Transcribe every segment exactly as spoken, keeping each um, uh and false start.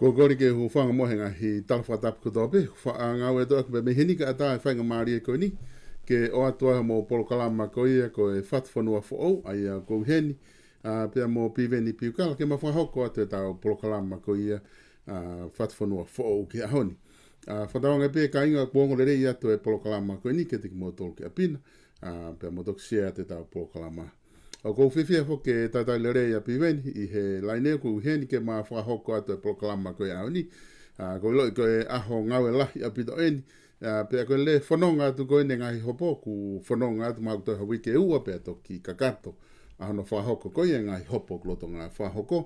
Ko e kole ke u hūfanga mo e ngaahi tala fakatapu kotoa pē, fa-, ʻa ngāue atu ʻaki pē mei heni kae ʻatā e faingamālie ko eni, ke ʻoatu ai mo e polokalama ko ia ko e Fatu Fonua Foʻou, ʻa ia ʻoku ou ʻi heni, ʻa, pea mo Piveni Piukala, ke ma fakahoko atu ʻetau polokalama ko ia, ʻa, Fatu Fonua Foʻou ki he ʻaho ni. ʻA, fakatauange pē kāinga kuo ongo lelei atu e polokalama ko eni kiate kimoutolu ki ʻapi na, ʻa, pea mou toki share atu ʻetau polokalama. ʻOku ou fiefia foki ke talitali lelei ʻa Piveni ʻi he laine ʻoku ʻi heni ke ma fakahoko atu e polokalama ko e ʻaho ni. ʻA, ʻoku ou ʻiloʻi ko e ʻaho ngāue lahi ʻaupito eni. ʻA, pea ko e lele fononga atu ko eni e ngaahi hopo, kuo fononga atu mahalo ko e toe ha uike ʻe ua pea toki kakato ʻa hono fakahoko ko ia e ngaahi hopo ʻoku lolotonga fakahoko.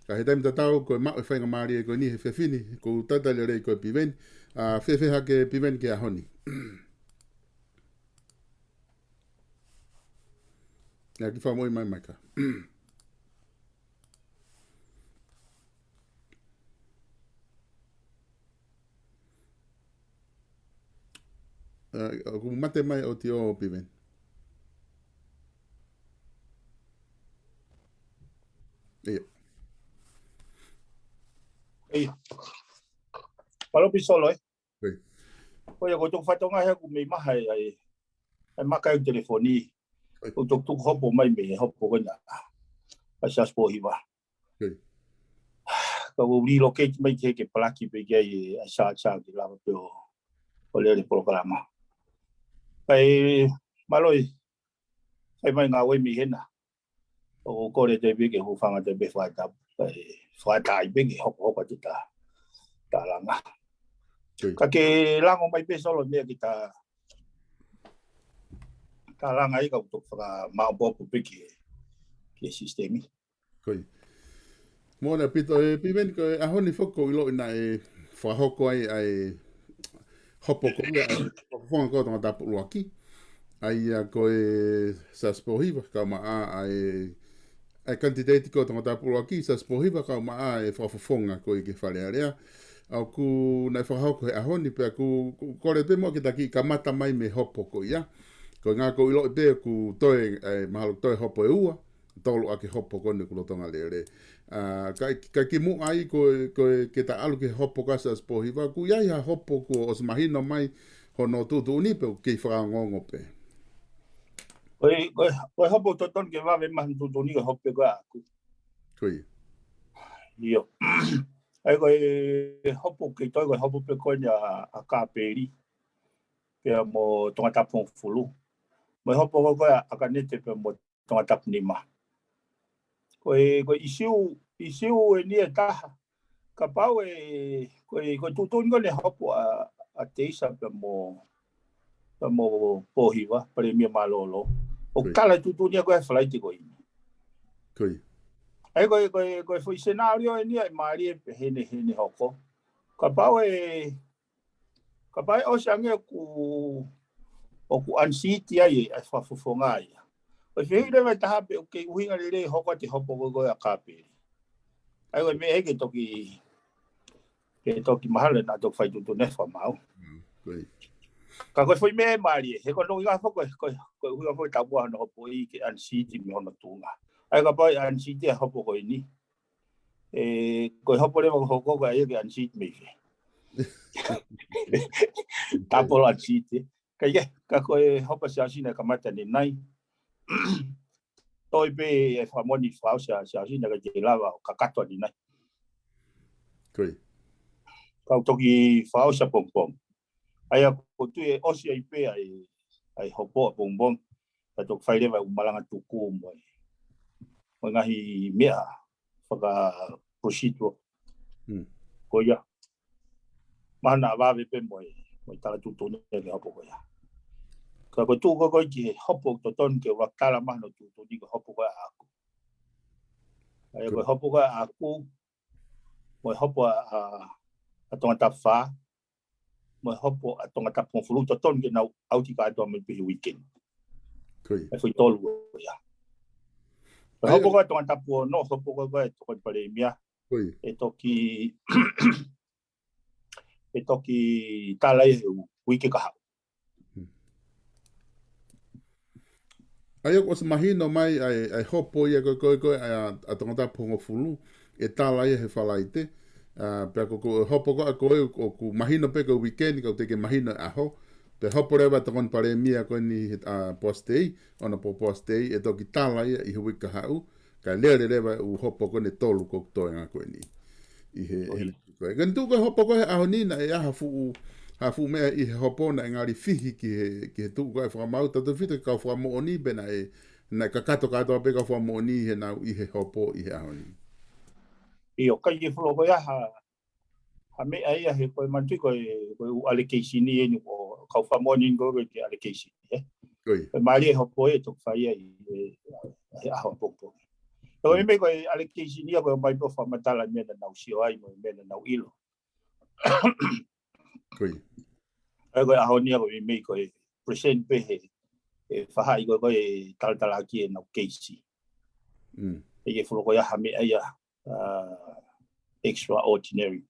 Ka ʻi he taimi tatau ko e maʻu e faingamālie ko eni he efiafi ni, ʻoku ou talitali lelei ko e Piveni. ʻA, fēfē hake Piveni ki he ʻaho ni? ʻIa, kiʻi fakamoʻui mai, Maika. ʻA, ʻoku mate mai ʻOtiō, Piveni. ʻIa. ʻIa. Mālō Pisolo, ē? ʻIa. Ko ia, ko e toki fatongia he ʻoku mei maha ai, ai, ai maka e telefoni. ʻIa. ʻOku toki tuku hopo mai mei he hopo ko ena ʻa Siaosi Pōhiva. ʻIa. Ka ʻoku ou relocate mai ke, ke palaki pē ki ai ʻa Siaosi ke lava pē ʻo, ʻo lele polokalama. Kae mālō e fai mai ngāue mei hena. ʻOku ou kole atu pē ke hūfanga atu pē fakatapu, ʻa e fakataha pē ke hokohoko atu ʻeta, ʻeta langa. ʻIa. Ka ke lango mai pē Solo e meʻa ke ta, ta langa ai ka u toki fakamaopoopo pē ki he, ki he sisitemi. Ko ia. Mālō ʻaupito, ē, Piveni, ko e ʻaho ni foki ʻoku ou ʻiloʻi naʻe fakahoko ai ʻa e hopo ko ia ʻa e fakafofonga ko Tongatapu ʻUluaki. ʻA ia ko e Siaosi Pōhiva, kae ʻumaʻā ʻa e, ʻa e kanititeiti ko Tongatapu ʻUluaki, Siaosi Pōhiva, kae ʻumaʻā e fakafofonga ko ia ki he Fale Alea. ʻA ʻoku naʻe fakahoko he ʻaho ni pea ʻoku, ʻoku kole pē muʻa ke ta kiʻi kamata mai mei he hopo ko ia. Ko e ʻuhinga ʻoku ou ʻiloʻi pē ʻoku toe, ē, mahalo toe hopo ʻe ua, tolu ʻaki e hopo ko eni ʻoku lolotonga lele. ʻA, ka, ka kimuʻa ai ko, ko, ke ta ʻalu ki he hopo ko ia Siaosi Pōhiva, ʻoku ʻi ai ha hopo kuo ʻosi mahino mai hono tuʻutuʻuni pe ʻoku kei fakaongoongo pē? Ko e, ko e, ko e hopo totonu ke vave mai hono tuʻutuʻuni ko e hopo ko ia ʻaʻaku. Ko ia. ʻIo. ʻA ia ko e hopo kei toe ko e hopo pē ko eni ʻa, ʻa Kāpeli. Pea mo Tongatapu Hongofulu. Mo e hopo ko ia ʻa Kanete pea mo Tongatapu Nima. Ko e, ko e ʻīsiu, ʻīsiu eni ʻe taha. Kapau ʻe, ko e, ko e tuʻutuʻuni ko eni hopo ʻa, ʻa Teisa pea mo, pea mo Pōhiva, Palēmia mālōlō. ʻOku Ko ia. tala e tuʻutuʻuni ia ko e Falaite ko eni. Ko ia. ʻA ia ko e, ko e, ko e foʻi senālio eni ʻe mālie pē heʻene, heʻene hoko. Kapau ʻe, kapau ʻe ʻosi ange ʻoku, ʻoku unseat ai ʻa e fakafofonga ia. ʻOku ou fehuʻi leva ʻe taha pe ʻoku kei ʻuhinga lelei hoko atu e hopo ko ia ʻa Kāpeli. ʻA ia ko e meʻa ia ke toki, ke toki mahalo naʻa toki fai tuʻutuʻuni fakamaau. Mm, ko ia. Ka ko e foʻi meʻa ʻe mālie, he ko hono ʻuhinga foki, ko e, ko e, ko e ʻuhinga foki ʻe taumuʻa hono hopo ia ke unseat mei hono tuʻunga. ʻA ia kapau ʻe unseat e hopo ko eni. ʻE, ko e hopo leva ko ē ʻoku hoko ko ia ke unseat mei fē? Double unseat, ē. Ka ia, ka ko e hopo ʻa Siaosi naʻe kamata ʻanenai. Toe pē e fakamoʻoni fakaʻosi ʻa Siaosi naʻe ʻikai ke lava ʻo kakato ʻanenai. Ko ia. Ka u toki fakaʻosi ʻapongipongi. ʻA ia ʻoku ou tui ʻe ʻosi ai pē ʻa e, ʻa e hopo ʻapongipongi. Ka toki fai leva e ʻū malanga tuku mo e, mo e ngaahi meʻa faka-procedural. Mm. Ko ia. Mahalo naʻa vave pē mo e, mo e tala tuʻutuʻuni ke hopo ko ia. Ka ko e tuʻu ko ē ki he hopo totonu ke u tala mai hono tuʻutuʻuni ko e hopo ko ia ʻaʻaku. ʻA ia ko e Ko- hopo ko ia ʻaʻaku, mo e hopo ʻa, ʻa, ʻa Tongatapu Fā, mo e hopo ʻa Tongatapu Hongofulu totonu ke nau ʻauti kātoa mai pē he weekend. Ko ia. ʻE foʻi tolu ia. Ko e ʻA ia hopo ko ia ʻa Tongatapu Ono, hopo ko ia ʻa e Tokoni Palēmia. Ko ia. ʻE toki, ʻe toki tala ia he uike kahaʻu. Hmm. ʻA ia kuo ʻosi mahino mai ʻa e, ʻa e hopo ia ko ē, ko ē, ko ē, ʻa, ʻa Tongatapu Hongofulu, ʻe tala ia he Falaite, ʻA, pea ko, ko e hopo ko ē ʻa ko ē ʻoku mahino pē ko e weekend, ka ʻoku teʻeki mahino e ʻaho. Pea hopo leva e tokoni palēmia ko eni, ʻa, Poasi Tei, ʻo na po Poasi Tei, ʻe toki tala ia ʻi he uike kahaʻu, kae lele leva e ʻū hopo ko eni ʻe tolu ʻoku toenga ko eni. ʻI he, ʻOi. he, ko e, ko e tuʻu ko e hopo ko ē he ʻaho ni naʻe ʻi ai ha fuʻu, ha fuʻu meʻa ʻi he hopo naʻe ngali fihi ki he, ki he tuʻu ko ē fakamaau, tautefito ki he kau fakamoʻoni pe naʻe, naʻe kakato kātoa pē kau fakamoʻoni heʻenau ʻi he hopo ʻi he ʻaho ni. ʻIo, ʻikai ke fuʻu loko ia ha, ha meʻa ia he ko e manatuʻi ko e, ko e ʻū allegation eni ʻo e kau fakamoʻoni ko e allegation, ē? Ko ia. Ko e mālie e hopo ʻe toki fai ia ʻi he, he ʻaho pongipongi. Ko e Mm. meʻa ko e allegation ia ko e ʻomai pē ʻo fakamatala meʻa naʻa nau sio ai mo e meʻa naʻa nau ʻilo. Ko ia. ʻA ia ko e ʻaho ni ia ko e meʻa ko e present pē he, he faʻahi ko e, ko e talatalaaki ʻenau keisi. Mm. ʻIkai ke fuʻu loko ia ha meʻa ia, ʻa, extraordinary.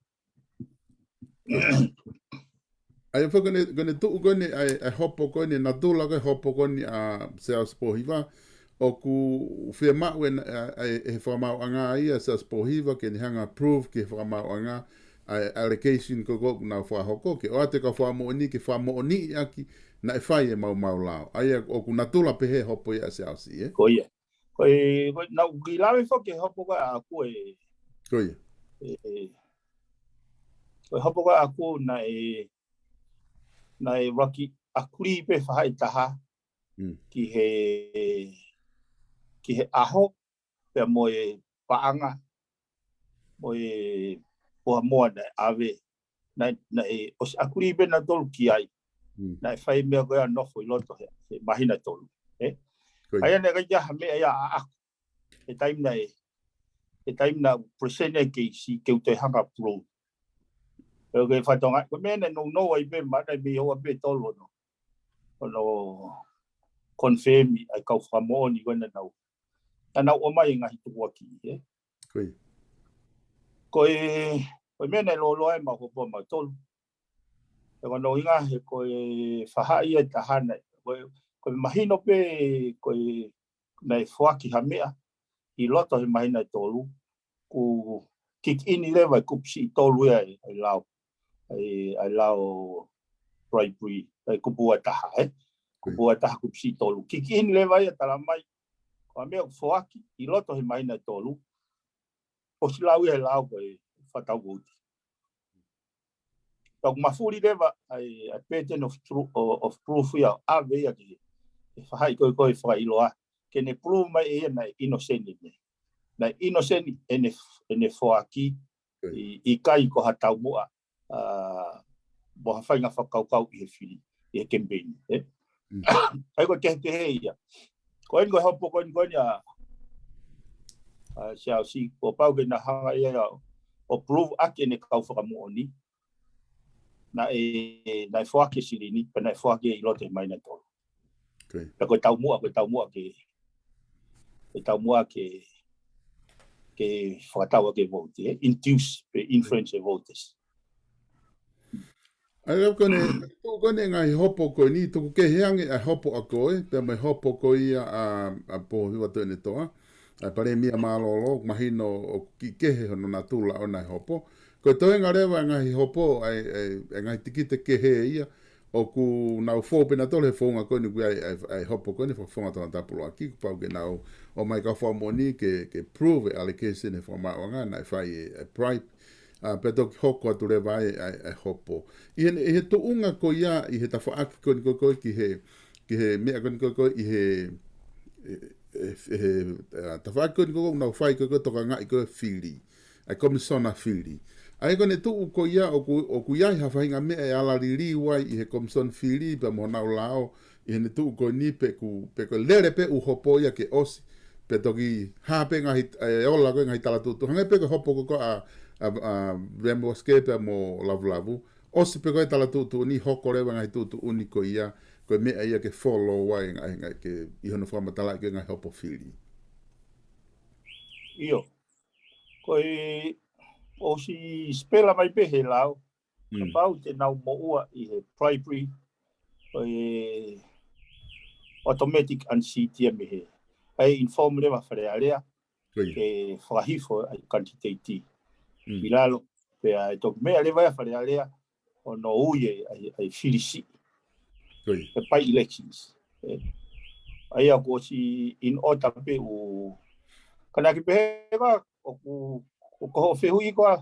ʻA ia foki ko eni, ko eni tuʻu ko eni, ʻa e, ʻa e hopo ko eni, natula ko e hopo ko eni ʻa Siaosi Pōhiva, ʻoku fiemaʻu ʻe, ʻa, ʻa, ʻe he fakamaauʻanga ia Siaosi Pōhiva, ke ne hanga prove ki he fakamaauʻanga, ʻa e allegation ko ē ʻoku nau fakahoko, ke ʻoatu e kau fakamoʻoni, ke fakamoʻoniʻi ʻaki, naʻe fai e maumau lao. ʻA ia ʻoku natula pē he hopo ia ʻa Siaosi, ē? Ko ia. Ko e, ko e, naʻa ku kiʻi lave foki he hopo ko ē ʻaʻaku ē. Ko ia. ʻE, ko e hopo ko ē ʻaʻaku naʻe, naʻe ʻuluaki agree pē faʻahi taha Mm. ki he, ki he ʻaho, pea mo e paʻanga, mo e puha moa naʻe ʻave, naʻe, naʻe ʻosi agree pē nautolu ki ai. Mm. Naʻe fai e meʻa ko ia ʻo nofo ʻi loto he, he māhina ʻe tolu. Ē? Ko ia. ʻA ia naʻe ʻikai ke ʻi ai ha meʻa ia ʻaʻaku. He taimi naʻe, he taimi naʻa ku present e keisi ke u toe hanga prove. Pea ko e fatongia, ko e meʻa naʻe nounou ai pē, ma naʻe mei ʻoua pē tolu ono. Ono confirm ʻa e kau fakamoʻoni ko ē naʻa nau. Naʻa nau ʻomai e ngaahi tukuakiʻi, ē? Ko ia. Ko e, ko e meʻa naʻe lōloa ai ʻemau hopo ʻamautolu. He ko hono ʻuhinga he ko e faʻahi ia ʻe taha naʻe, ko e, ko e mahino pē, ko e naʻe foaki ha meʻa ʻi loto he māhina ʻe tolu, kuo kick in leva e kupu siʻi tolu ia ʻa e, ʻa e lao, ʻa e, ʻa e lao bribery, ʻa e kupu ua taha, ē? Kupu ua taha kupu siʻi tolu. Kick in leva ia tala mai, ko e meʻa ʻoku foaki ʻi loto he māhina ʻe tolu, ʻosi lau ia he lao ko e fakatau vouti. Ka ʻoku mafuli leva ʻa e, ʻa e burden of tru-, o-, of proof ia, ʻave ia ki he, he faʻahi ko ē ko e fakaʻiloa. Ke ne prove mai ʻe ia naʻe innocent ʻene. Naʻe innocent ʻene, ʻene foaki, ʻi, ʻikai ko ha taumuʻa, ʻa, mo ha faʻahinga fakakaukau ʻi he fili, ʻi he campaign, ē? Mm. ʻA ia ko e kehekehe ia. Ko eni ko e hopo ko eni ko eni ʻa, ʻa Siaosi, kuo pau ke na hanga ia ʻo prove ʻaki ʻene kau fakamoʻoni. Naʻe, naʻe foaki e silini, pea naʻe foaki ʻi loto he māhina ʻe tolu. Ko ia. Pea ko e taumuʻa, ko e taumuʻa ke, ko e taumuʻa ke, ke fakatau ʻaki e vouti, ē? Induce, pe influence e voters. ʻA ia ko eni, tuʻu ko eni e ngaahi hopo ko eni, tuku kehe ange ʻa e hopo ʻa ko ē, pea mo e hopo ko ia ʻa, ʻa Pōhiva Tuʻiʻonetoa, ʻa e Palēmia mālōlō, mahino ʻoku kiʻi kehe hono natula ʻo e ngaahi hopo. Ko e toenga leva e ngaahi hopo, ʻa e, ʻa e, ʻa e ngaahi tikite kehe ia, ʻoku nau fou pē nautolu he founga ko eni ʻoku ʻi ai, ʻa e, ʻa e hopo ko eni, fakafounga Tongatapu ʻUluaki, kuo pau ke nau ō mai kau fakamoʻoni ke, ke prove e allegation he fakamaauʻanga naʻe fai e, e bribe. ʻA, pea toki hoko atu leva ai, ʻa e, ʻa e hopo. ʻI he, ʻi he tuʻunga ko ia, ʻi he tafaʻaki ko eni ko ē ko ē ki he, ki he meʻa ko eni ko ē ko ē ʻi he, ʻe, ʻe, ʻe, ʻa, tafaʻaki ko eni ko ē ʻoku nau fai ko ē ko e tokangaʻi ko ē fili. ʻA e Komisona Fili. ʻA ia ko eni tuʻu ko ia ʻoku, ʻoku ʻi ai ha faʻahinga meʻa ʻe ala liliu ai ʻi he Komisona Fili pea mo honau lao, ʻi heʻene tuʻu ko eni pe ʻoku, pe ko e lele pē ʻū hopo ia ke ʻosi, pea toki hā pē ngaahi, ʻe ola ko e ngaahi tala tuʻutuʻuni. Hangē pē ko e hopo ko ē ʻa, ʻa, ʻa Veamoaske pea mo Lavulavu. ʻOsi pē ko e tala tuʻutuʻuni, hoko leva ngaahi tuʻutuʻuni ko ia, ko e meʻa ia ke follow ai ngaahi, ngaahi ke, ʻi hono fakamatalaʻi ko e ngaahi hopo fili. ʻIo. Ko e ʻosi spela mai pē he lao, Mm. kapau te nau moʻua ʻi he bribery, ko e automatic unseat ia mei he. ʻA e inform leva Fale Alea, Ko ia. ke fakahifo ʻa e candidate Mm. ʻi lalo. Pea ʻe toki meʻa leva ʻa e Fale Alea ʻo nau ui ʻa e, ʻa e, ʻa e fili siʻi. Ko ia. ʻE by-elections. ʻE. ʻA ia kuo ʻosi in order pē ʻo. Ka naʻa ke pehē ʻoku, ʻoku ko hoʻo fehuʻi ko ā,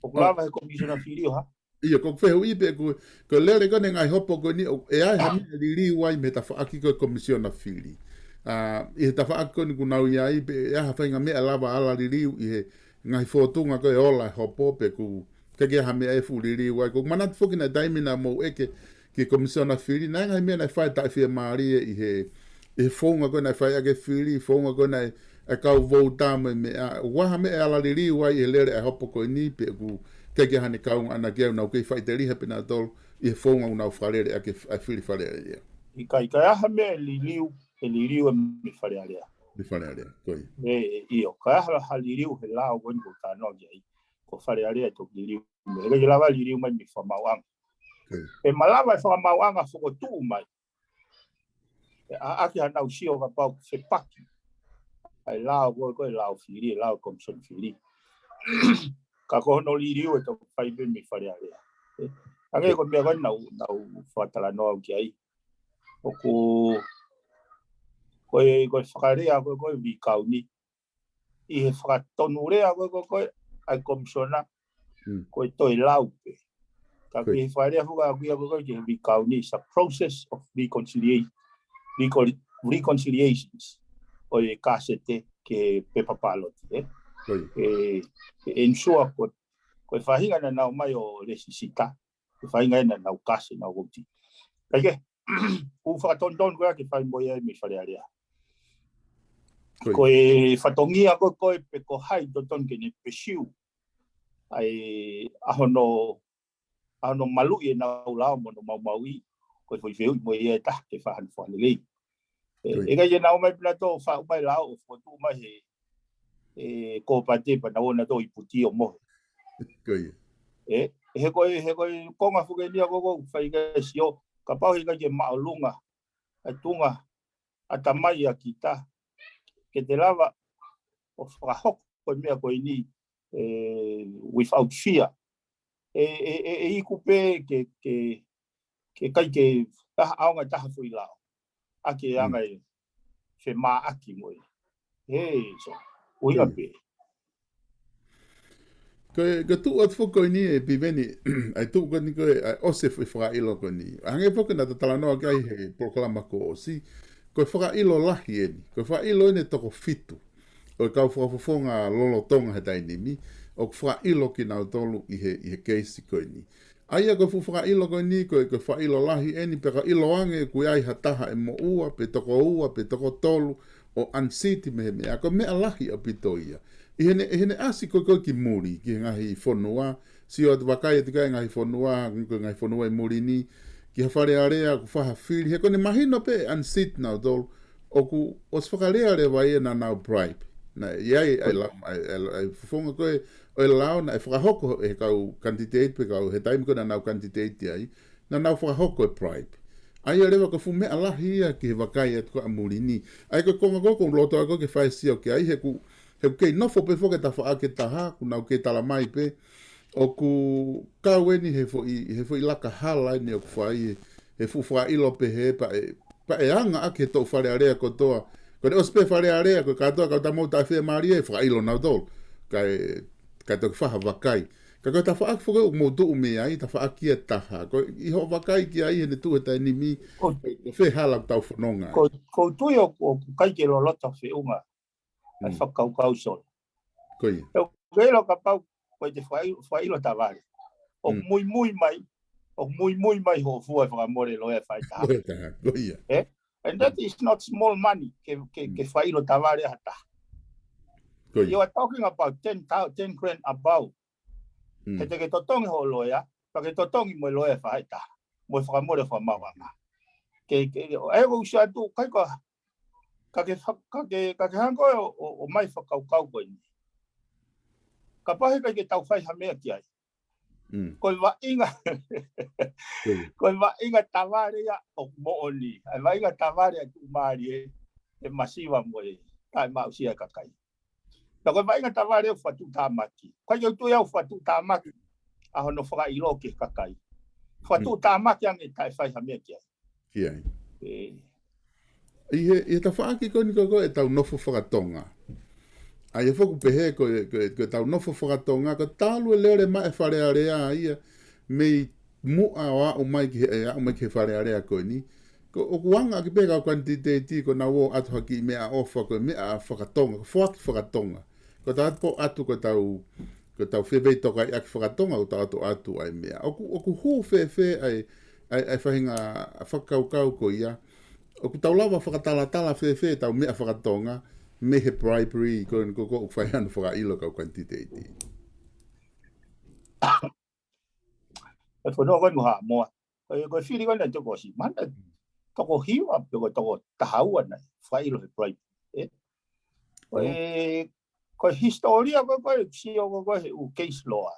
ʻoku Oh. lava he komisiona fili ʻo hā? ʻIo, ko e fehuʻi pē ʻoku, ko e lele ko eni ngaahi hopo ko eni, ʻoku ʻi ai ha meʻa liliu ai mei he tafaʻaki ko e komisiona fili. ʻA, ʻi he tafaʻaki ko eni ʻoku nau ʻi ai pē, ʻe ʻi ai ha faʻahinga meʻa lava ala liliu ʻi he ngaahi fōtunga ko e ola e hopo pe ʻoku ʻikai ke ʻi ai ha meʻa ʻe fuʻu liliu ai. ʻOku ou manatu foki naʻe taimi naʻa mou ʻeke ki he komisiona fili, naʻe ngaahi meʻa naʻe fai taʻefiemālie ʻi he, ʻi he founga ko ē naʻe fai ʻaki e fili, founga ko ē naʻe, ʻa e kau vouti mo e meʻa, ʻoku ʻi ai ha meʻa ʻe ala liliu ai ʻi he lele ʻa e hopo ko eni pe ʻoku ʻikai ke ʻi ai haʻane kaunga ʻana ki ai, ʻoku nau kei faʻiteliha pē nautolu ʻi he founga ʻoku nau fakalele ʻaki e f-, ʻa e fili Fale Alea. ʻIkai, ʻikai ha meʻa ʻe liliu, ʻe liliu ʻe mei Fale Alea. Mei Fale Alea, ko ia. ʻE, ʻe, ʻio, ʻikai ha, ha liliu he lao ko eni ʻoku ou talanoa ki ai. Ko Fale Alea ʻe toki liliu mai. ʻIkai ke lava liliu mai mei he fakamaauʻanga. Ko ia. ʻE malava e fakamaauʻanga fokotuʻu mai ʻe ʻa, ʻaki hanau sio kapau ʻoku fepaki ʻa e lao ko ē, ko e lao fili, e lao komisiona fili. Ka ko hono liliu ʻe toki fai pē mei Fale Alea. ʻE, hangē ko e meʻa ko ē naʻa ku, naʻa ku fakatalanoa au ki ai. ʻOku, ko e, ko e fakalea ko ē, ko e recount ni. ʻI he fakatonulea ko ē, ko e, ko e, ʻa e komisiona, Mm. ko e toe lau pē. Ka Ko e. ʻi he fakalea foki ʻoku ʻi ai ko ē, ko e recount ni, it's a process of reconciliation, recon-, reconciliations ʻo e kāsete ki he pepa pāloti, ē. Ko ia. ʻE, ʻe ensure ko, ko e faʻahinga naʻa nau ʻomai ʻo lēsisita, ko e faʻahinga ia naʻa nau kāsete, nau vouti. Kae kehe, ʻoku fakatonutonu ko ia ke fai mo ia mei Fale Alea. Ko ia. Ko e fatongia ko ē, ko e pe ko hai totonu ke ne pursue ʻa e, ʻa hono, ʻa hono maluʻi ʻenau lao mo hono maumauʻi, ko e foʻi fehuʻi mo ia ʻe taha ke fakahā ʻene fakalelei. ʻE, Ko ia. ʻe ʻikai ke nau ō mai pē nautolu ʻo faʻu mai e lao ʻo fokotuʻu mai he, ʻe, kōpate pea nau ō nautolu ʻo iputi ʻo mohe. Ko ia. ʻE, he ko e, he ko e konga foki eni ia ko ē ʻoku fai ki ai e sio, kapau he ʻikai ke māʻolunga ʻa e tuʻunga ʻatamai ʻa kita ke te lava ʻo fakahoko e meʻa ko eni, ʻe, without fear. ʻE, ʻe, ʻe, ʻe iku pē ke, ke, ke ʻikai ke taha ʻaonga taha foʻi lao. ʻA ke Mm. anga e femāʻaki mo e. ʻE, so, ʻuhinga Mm. pē. Ko e, ko e tuʻu atu foki ko eni ʻe Piveni, ʻa e tuʻu ko eni ko e, ʻa e ʻosi e foʻi fakaʻilo ko eni. Hangē foki naʻa ta talanoa ki ai he polokalama kuo ʻosi, ko e fakaʻilo lahi eni. Ko e fakaʻilo eni ʻe toko fitu ʻo e kau fakafofonga lolotonga he taimi ni, ʻoku fakaʻilo kinautolu ʻi he, ʻi he keisi ko eni. ʻA ia ko e fuʻu fakaʻilo ko eni, ko e, ko e fakaʻilo lahi eni, pea ka ʻiloange ʻoku ʻi ai ha taha ʻe moʻua, pe toko ua, pe toko tolu, ʻo unseat mei he meʻa, ko e meʻa lahi ʻaupito ia. ʻI heʻene, ʻi heʻene ʻasi ko ē ko ē ki muli, ki he ngaahi fonua, sio atu, vakai atu ki he ngaahi fonua, ko e ngaahi fonua ʻi muli ni, ki ha Fale Alea, ʻoku fai ha fili, he ko ʻene mahino pē ʻe unseat nautolu, ʻoku ʻosi fakalea leva ia naʻa nau bribe. Naʻe ʻi ai, ʻa e la-, ʻa e, ʻa e, ʻa e fofonga ko ē ʻo e lao naʻe fakahoko ʻe he kau candidate pe kau he taimi ko ē naʻa nau candidate ai, naʻa nau fakahoko e bribe. ʻA ia leva ko e fuʻu meʻa lahi ia ki he vakai atu ko ē ʻa muli ni. ʻA ia ko e konga ko ē ʻoku ou loto ai ko ē ke fai e sio ki ai, he ʻoku, he ʻoku kei nofo pē foki e tafaʻaki ʻe taha, ʻoku nau kei talamai pē, ʻoku kau eni he foʻi, he foʻi laka hala eni ʻoku fai, he fuʻu fakaʻilo pē he pea ʻe, pea ʻe anga ʻaki he toʻu Fale Alea kotoa. Ko ʻene ʻosi pē Fale Alea, ko e kātoa kau tama taʻefiemālie ʻe fakaʻilo nautolu. Kae, kae toki fai ha vakai. Ka ko e tafaʻaki foki ʻoku mou tuʻu mei ai, tafaʻaki ʻe taha. Ko e, ʻi hoʻo vakai ki ai heʻene tuʻu he taimi ni, Ko, ko e fē hala ʻoku tau fononga ai. ko, ʻoku ou tui ʻoku, ʻoku ʻikai ke loloto feʻunga ʻa e Mm. fakakaukau Solo. Ko ia. ʻOku ke ʻilo kapau ko e te fakaʻi-, fakaʻilo tavale. ʻOku Mm. muimui mai, ʻoku muimui mai hoʻo fua e fakamole loea ʻe fai taha. Ko e taha, ko ia. And that is not small money ke, ke, Mm. ke fakaʻilo tavale ʻa ha taha. Ko You ia. are talking about ten thou-, ten grand above. Mm. He te ke totongi hoʻo loea, pea ke totongi mo e loea ʻe fai taha. Mo e fakamole fakamaauʻanga. Ke, ke, ʻa ia ʻoku ou sio atu, ʻikai ko, ka ke fa-, ka ke, ka ke hanga ʻo, ʻo, ʻo ʻomai fakakaukau ko eni. Kapau he ʻikai ke tau fai ha meʻa ki ai. Mm. Ko e vaʻinga, Ko ia. ko e vaʻinga tavale ia ʻoku moʻoni. ʻA e vaʻinga tavale ʻa e tuʻumālie ʻe, ʻe masiva mo e taʻemaʻusia e kakai. Ka ko e vaʻinga tavale ʻoku fakatuʻutāmaki. Ko e ʻikai ke u tui au ʻoku fakatuʻutāmaki ʻa hono fakaʻilo ki he kakai. Fakatuʻutāmaki ange taʻe fai ha meʻa ki ai. Ki ai. ʻE. ʻI he, ʻi he tafaʻaki ko eni ko ē ʻetau nofo fakatonga. ʻA ia foki ʻoku pehē ko e, ko e, ko ʻetau nofo fakatonga, ka talu e lele mai e Fale Alea ia, mei muʻa ʻo aʻu mai ki he, ʻe aʻu mai ki he Fale Alea ko eni. Ko ʻoku anga ʻaki pē kau kanititeiti ko ʻenau ō atu hake ʻi meʻaʻofa ko e meʻa fakatonga, ko e foaki fakatonga. Ko ʻetau ō atu ko ʻetau, ko ʻetau fefeitokaʻiʻaki fakatonga, ko ʻetau ō atu ai meʻa. ʻOku, ʻoku hū fēfē ʻa e, ʻa e, ʻa e faʻahinga fakakaukau ko ia. ʻOku tau lava fakatalatala fēfē ʻetau meʻa fakatonga, mei he bribery, ko, ko, ko ʻoku fai hano fakaʻilo kau kanititeiti. E fonua ko eni ʻo Haʻamoa. Ko e, ko e fili ko eni ʻa e toko siʻi. Mana toko hiva pe ko e toko taha ua naʻe fakaʻilo he bribery. ʻE? Ko e, ko e hisitōlia ko e, ko e sio ko e, ko e he ʻū case law.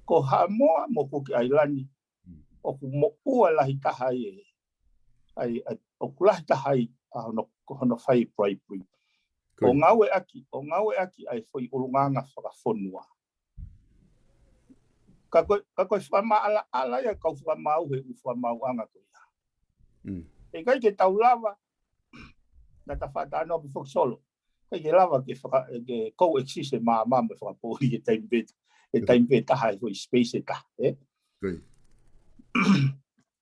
Ko Haʻamoa mo Kuki ʻAilani, ʻoku moʻua lahi taha ai e, ai, ai, ʻoku lahi taha ai ʻa hono, hono fai bribery. ʻO ngāueʻaki, ʻo ngāueʻaki ʻa e foʻi ʻulungaanga fakafonua. Ka ko, ka ko e fakamaʻalaʻala ia kau fakamaau he ʻū fakamaauʻanga ko ia. ʻE ʻikai ke tau lava, naʻa ta faʻa talanoa pē foki Solo. ʻIkai ke lava ke faka-, ke coexist e maama mo e fakapoʻuli he taimi pē, he taimi pē taha he foʻi space ʻe taha, ʻe?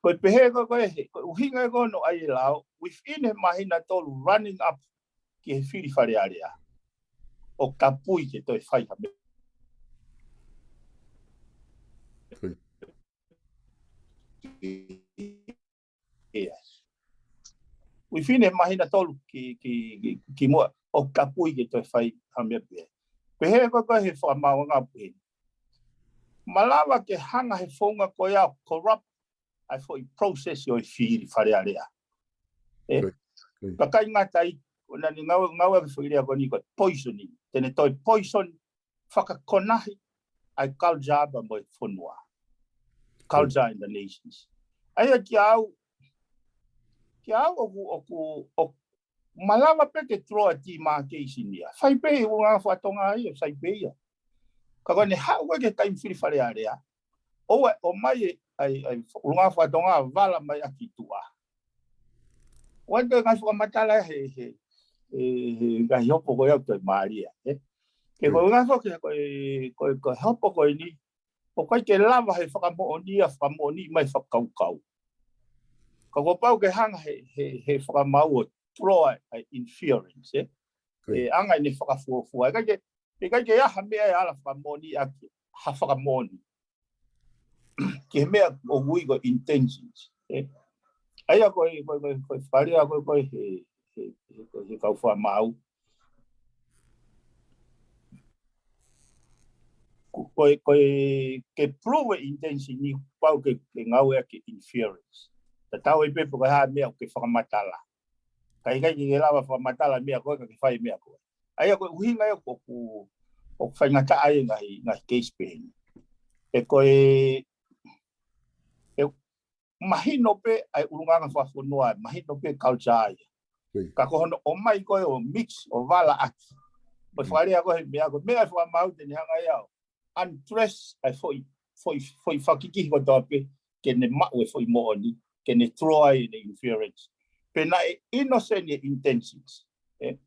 Ko e pehē ko e, ko e he, ko e ʻuhinga ko ē hono ʻai e lao, within he māhina ʻe tolu running up ki he fili Fale Alea, ʻoku tapui ke toe fai ha meʻa. Within he māhina ʻe tolu ki, ki, ki, ki muʻa, ʻoku tapui ke toe fai ha meʻa pē. Pehē ko e, ko e he fakamaauʻanga pē. Malava ke hanga he founga ko ia ʻo corrupt ʻa e foʻi process ʻo e fili Fale Alea. ʻE, kakai ngata ai, ʻo naʻa ne ngāue, ngāue ki he foʻi lea ko eni ko e poisoning. Te ne toe poison fakakonahi ʻa e culture pea mo e fonua. Culture in the nations. ʻA ia kiate au, kiate au ʻoku, ʻoku, ʻoku malava pē ke draw a demarcation ia. Fai pē ʻi he ʻulungaanga fakatonga ia, sai pē ia. Ka ko ʻene haʻu ko ē ki he taimi fili Fale Alea, ʻoua ʻe ʻomai e, ʻa e, ʻa e ʻulungaanga fakatonga vala mai ʻaki tuʻa. ʻOua ʻe toe ngaahi fakamatala he, he, he, he ngaahi hopo ko ia ʻoku toe mālie, ʻe? Ke ko e ngaahi foki, ko e, ko e, ko e hopo ko eni, ʻoku ʻikai ke lava he fakamoʻoni ia, fakamoʻoni mai fakakaukau. Ka kuo pau ke hanga he, he, he fakamaau ʻo draw ʻa e inference, ʻe? ʻE anga ʻene fakafuofua. ʻIkai ke, ʻikai ke ʻi ai ha meʻa ʻe ala fakamoʻoni ʻaki ha fakamoʻoni ki he meʻa ʻoku ui ko e intentions, ʻe? ʻA ia ko e, ko e, ko e, ko e fakalea ko e, ko e he, he, he, ko e he kau fakamaau. Ko, ko e, ko e ke prove e intention ni pau ke, ke ngāueʻaki e inference. Tatau ai pē pe ko e hā e meʻa ʻoku ke fakamatala. Ka ʻikai ke ke lava fakamatala e meʻa ko ē, ka ke fai e meʻa ko ē. ʻA ia ko e ʻuhinga ia ʻoku, ʻoku faingataʻa ai e ngaahi, ngaahi case pehē ni. ʻE ko e, ʻe mahino pē ʻa e ʻulungaanga fakafonua, mahino pē culture ia. Ka ko hono ʻomai ko ē ʻo mix, ʻo vala ʻaki. Ko e fakalea ko ē he meʻa ko e meʻa ʻe fakamaau te ne hanga ia ʻo undress ʻa e foʻi, foʻi, foʻi fakikihi kotoa pē, ke ne maʻu e foʻi moʻoni, ke ne draw ai ʻene inference. Pe naʻe innocent e intentions. ʻE?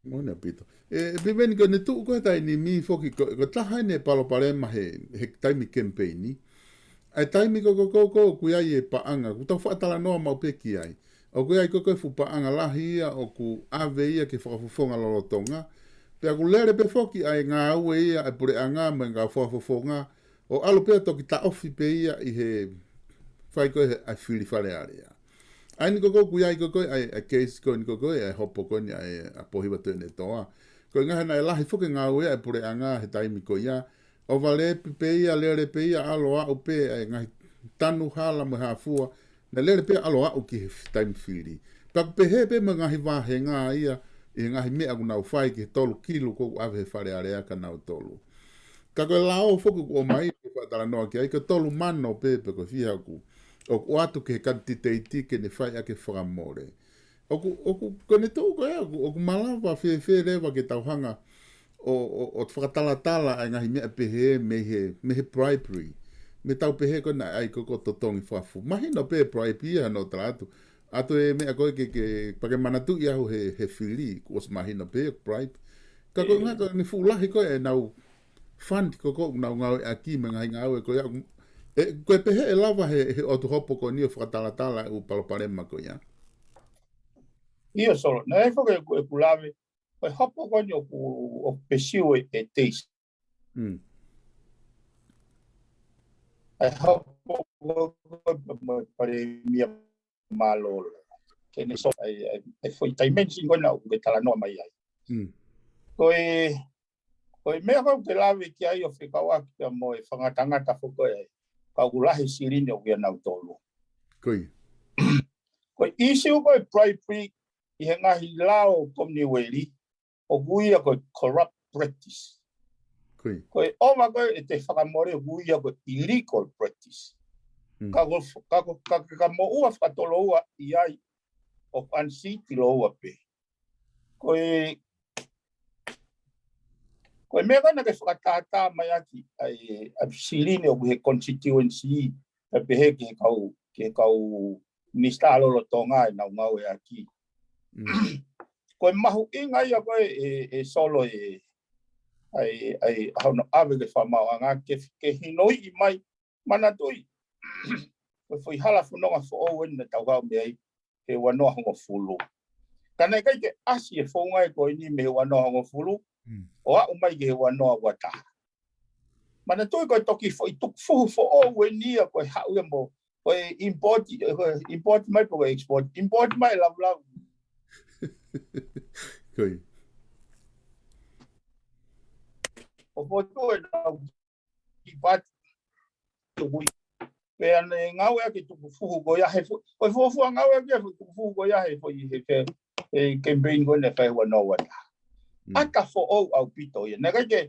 Moʻoni ʻaupito. ʻE, ʻe Piveni ko ʻene tuʻu ko ē he taimi ni foki ko, ko e taha ʻene palopalema he, he taimi kemipeini. ʻA e taimi ko, ko, ko, ko, ʻoku ʻi ai e paʻanga, ʻoku tau faʻa talanoa maʻu pē ki ai. ʻOku ʻi ai ko, ko e fuʻu paʻanga lahi ia, ʻoku ʻave ia ki he fakafofonga lolotonga. Pea ʻoku lele pē foki ʻa e ngāue ia, ʻa e puleʻanga, mo e ngāue fakafofonga, ʻo ʻalu pē ʻo toki taʻofi pē ia ʻi he fai ko ē he, ʻa e fili Fale Alea. ʻA eni ko, ko ʻoku ʻi ai ko, ko ē, ʻa e, ʻa e case ko eni ko, ko ē, ʻa e hopo ko eni, ʻa e, ʻa Pōhiva Tuʻiʻonetoa. Ko e ʻuhinga he naʻe lahi foki e ngāue ʻa e puleʻanga he taimi ko ia, ʻo vale pē ia, lele pē ia, ʻalu ʻo aʻu pē ʻa e ngaahi tanu hala mo e hā fua, naʻe lele pē ia ʻalu ʻo aʻu ki he f-, taimi fili. Pea ʻoku pehē pē mo e ngaahi vāhenga ia, ʻi he ngaahi meʻa ʻoku nau fai ki he tolu kilu ko ē ʻoku ʻave he Fale Alea kia nautolu. Ka ko e lao foki ʻoku ʻomai, ʻoku faʻa talanoa ki ai, ko e tolu mano pē, pe ko e fiha ʻoku, ʻoku ʻoatu ki he kanititeiti ke ne fai ʻaki e fakamole. ʻOku, ʻoku, ko ʻene tuʻu ko ē, ʻoku, ʻoku malava fēfē leva ke tau hanga ʻo, ʻo, ʻo fakatalatala ʻa e ngaahi meʻa pehē mei he, mei he bribery. Mei he tau pehē ko ena ʻai ko ē ko e totongi fakafofonga. Mahino pē bribe ia no tala atu. ʻA e meʻa ko ē ke, ke, pea ke manatuʻi au he, he fili, kuo ʻosi mahino pē bribe. Ka ko e ngaahi ko eni fuʻu lahi ko ē ʻenau fund ko ē ʻoku nau ngāueʻaki mo e ngaahi ngāue ko ia. ʻE, ko e pehē ʻe lava he, he ʻotu hopo ko eni ʻo fakatalatala e ʻū palopalema ko ia. ʻIo Solo, naʻe foki ʻeku, ʻeku lave, ko e hopo ko eni ʻoku, ʻoku pesiu e, e teisi. Mm. ʻA e hopo ko ē mo e palēmia mālōlō. Ke ne so, ʻa e, ʻa e, ʻa e foʻi dimension ko ena ʻoku ke talanoa mai ai. Mm. Ko e, ko e meʻa ko ē ʻoku ke lave ki ai ʻo fekauʻaki pea mo e fakangatangata foki ko ē, ka ʻoku lahi silini ʻoku ʻia nautolu. Ko ia. Ko e issue ko e bribery ʻi he ngaahi lao Commonwealth, ʻoku ui ia ko e corrupt practice. Ko ia. Ko e ʻova ko ē ʻete fakamole ʻoku ui ia ko e illegal practice. Mm. Ka ko, ka ko, ka, ka moʻua fakatoloua ʻi ai ʻoku unseat loua pē. Ko e, ko e meʻa ko ē naʻa ke fakatātā mai ʻaki ʻa e, ʻa e silini ʻoku he constituency, ʻa e pehē ki he kau, ki he kau minisitā lolotonga ʻenau ngāueʻaki. Mm. Ko e mahuʻinga ia ko ē, ʻe, ʻe Solo ē, ʻa e, ʻa e, ʻa hono ʻave ki he fakamaauʻanga ke, ke hinoiʻi mai, manatuʻi. Ko e foʻi hala fononga foʻou eni naʻa tau haʻu mei ai, he ua noa hongofulu. Ka naʻe ʻikai ke ʻasi e founga ē ko eni mei he ua noa hongofulu, Mm. ʻo aʻu mai ki he ua noa ua taha. Manatuʻi ko e toki foʻi tukufuhu foʻou eni ia ko e haʻu ia mo, ko e import, ko e import mai pe ko e export, import mai laulava. Ko ia. ʻO fotu e nau ki pati. Tuku ia. Pea ne ngāueʻaki e tukufuhu ko ia he fo-, ko e fuofua ngāueʻaki e fo-, tukufuhu ko ia he foʻi he fe-, he campaign ko ē naʻe fai ua noa ua taha. Mm. ʻAta foʻou ʻaupito ia. Naʻe ʻikai ke,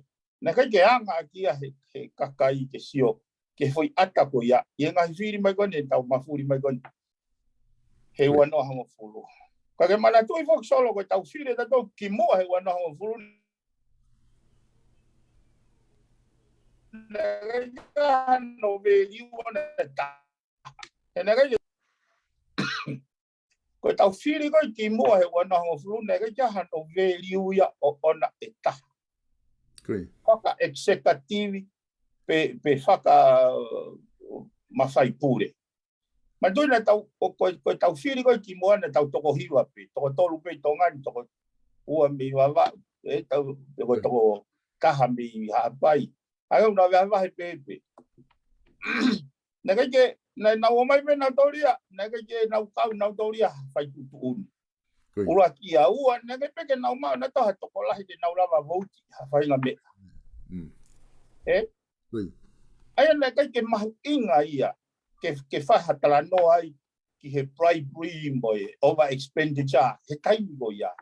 naʻe ʻikai ke anga ʻaki ia he, he kakai ke sio, ki he foʻi ʻata ko ia, ʻi he ngaahi fili mai ko eni, tau mafuli mai ko eni. He ua noa hongofulu. Ka ke manatuʻi foki Solo ko e tau fili ʻe tautolu kimuʻa he ua noa hongofulu. Naʻe ʻikai ke ʻi ai hano value ʻoʻona ʻe taha. He naʻe ʻikai ke, ko e tau fili ko ē kimuʻa he ua noa hongofulu, naʻe ʻikai ke ʻi ai hano value ia ʻoʻona ʻe taha. Ko ia. Faka-executive pe, pe faka, uh, mafai pule. Manatuʻi naʻa tau, ko, ko, ko e tau fili ko ē kimuʻa naʻa tau toko hiva pē, toko tolu pē ʻi Tonga ni, toko ua mei Vavaʻu, ʻe tau, pe ko e toko taha mei Haʻapai. ʻA ia ʻoku nau vahevahe pē pē. Naʻe ʻikai ke, naʻa nau ō mai pē nautolu ia, naʻe ʻikai ke nau kau nautolu ia fai tuʻutuʻuni. Ko ia. ʻUluaki ia, ua, naʻe ʻikai pē ke nau maʻu nautolu ha tokolahi ke nau lava vouti ha faʻahinga meʻa. Mm. Ē? Ko ia. ʻA ia naʻe ʻikai ke mahuʻinga ia, ke, ke fai ha talanoa ai, ki he bribery mo e over expenditure, he taimi ko ia.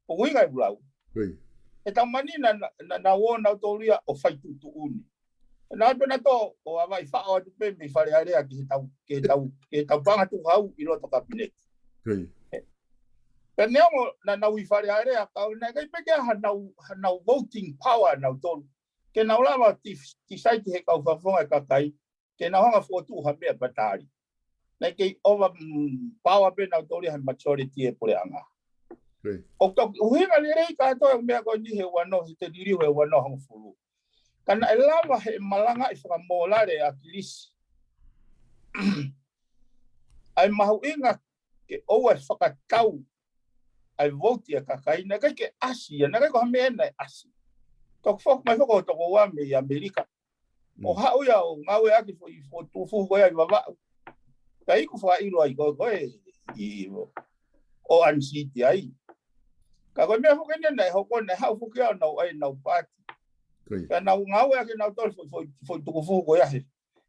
ʻOku ʻuhinga ʻeku lau. Ko ia. He tau mani naʻa, naʻa, naʻa nau ō nautolu ia ʻo fai tuʻutuʻuni. Naʻa pē nautolu ʻo ʻavaʻi faʻo atu pē mei Fale Alea ki he tau, ki he tau, ki he tau paʻanga tukuhau ʻi loto Kapineti. Ko ia. Pea neongo naʻa nau ʻi Fale Alea, ka naʻe ʻikai pē ke ʻi ai hanau, hanau voting power nautolu. Ke nau lava ʻo ti-, decide he kau fakafofonga e kakai, ke nau hanga ʻo fokotuʻu ha meʻa pea tali. Naʻe kei over, mm, power pē nautolu ia he majority e puleʻanga. Ko ia. ʻOku toki ʻuhinga lelei kātoa e meʻa ko eni he ua noa, he te liliu he ua noa hongofulu. Ka naʻe lava he malangaʻi fakamōlale ʻa ʻAkilisi ʻa e mahuʻinga ke ʻoua ʻe fakatau ʻa e vouti ʻa e kakai, naʻe ʻikai ke ʻasi ia, naʻe ʻikai ko ha meʻa naʻe ʻasi. Toki foki mai foki ʻo toko ua mei ʻAmelika. ʻO Mm. haʻu ia ʻo ngāueʻaki foʻi, foʻi tuʻutuʻuni ko ia ʻi Vavaʻu. Ka ʻoku fakaʻilo ai ko ē, ko ē ʻi, ʻo unseat ai. Ka ko e meʻa foki eni naʻe hoko, naʻe haʻu foki ia ʻo nau ʻai ʻenau paati. Ko ia. Ka nau ngāueʻaki nautolu foʻi, foʻi, foʻi tuʻutuʻuni ko ia he.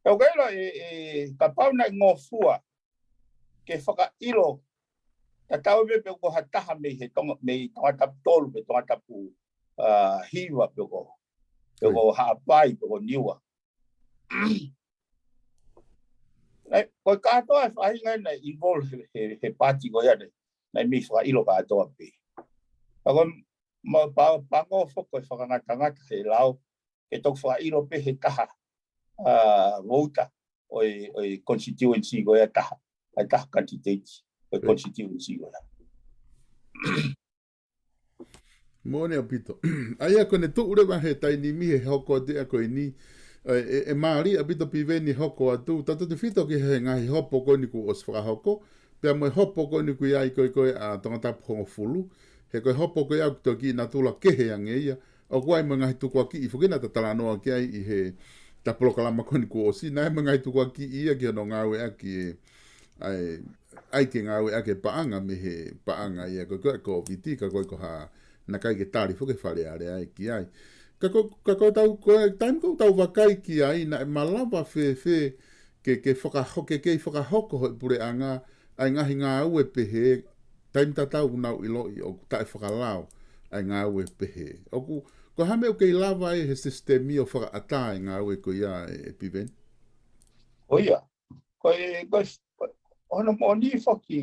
Ka ʻoku ʻilo ʻe, ʻe, kapau naʻe ngofua ke fakaʻilo, tatau ai pē pe ko ha taha mei he Tonga, mei Tongatapu tolu, mei Tongatapu, ā, hiva pe ko, pe Ko ia. ko Haʻapai, pe ko Niua. Naʻe, ko e kātoa e faʻahinga naʻe involve he, he, he paati ko ia naʻe. naʻe mei fakaʻilo kātoa pē. Ka ko e ma-, pa-, pango foki ko e fakangatangata he lao, ke toki fakaʻilo pē he taha, ʻa, vouta ʻo e, ʻo e constituency ko ia ʻe taha, ʻa e taha candidate ʻo e constituency ko ia. Moʻoni ʻaupito. ʻA ia ko ʻene tuʻu leva he taimi ni he hoko atu ia ko eni, ʻe, ʻe, ʻe mālie ʻaupito Piveni hoko atu, tautautefito ki he ngaahi hopo ko eni kuo ʻosi fakahoko, pea mo e hopo ko eni ʻoku ʻi ai ko ē ko ē ʻa Tongatapu hongofulu, he ko e hopo ko ia ʻoku toki natula kehe ange ia, ʻoku ʻi ai mo e ngaahi tukuakiʻi foki naʻa ta talanoa ki ai ʻi he ta polokalama ko eni kuo ʻosi, naʻe ʻi ai mo e ngaahi tukuakiʻi ia ki hono ngāueʻaki ʻe, ʻa e, ʻai ke ngāueʻaki e paʻanga mei he paʻanga ia ko ē ko e Kōviti, ka ko e ko ha naʻe ʻikai ke tali foki e Fale Alea ki ai. Ka ko, ka ko ʻetau, ko e taimi ʻoku tau vakai ki ai, naʻe malava fēfē ke, ke fakaho-, ke kei fakahoko ʻe he puleʻanga ʻa e ngaahi ngāue pehē, taimi tatau ʻoku nau ʻiloʻi ʻoku taʻefakalao ʻa e ngāue pehē. ʻOku, ko e hā e meʻa ʻoku kei lava ai he sisitemi ʻo fakaʻatā e ngāue ko ia ʻe, ʻe Piveni? Ko ia, ko e, ko e, ko e, hono moʻoni foki,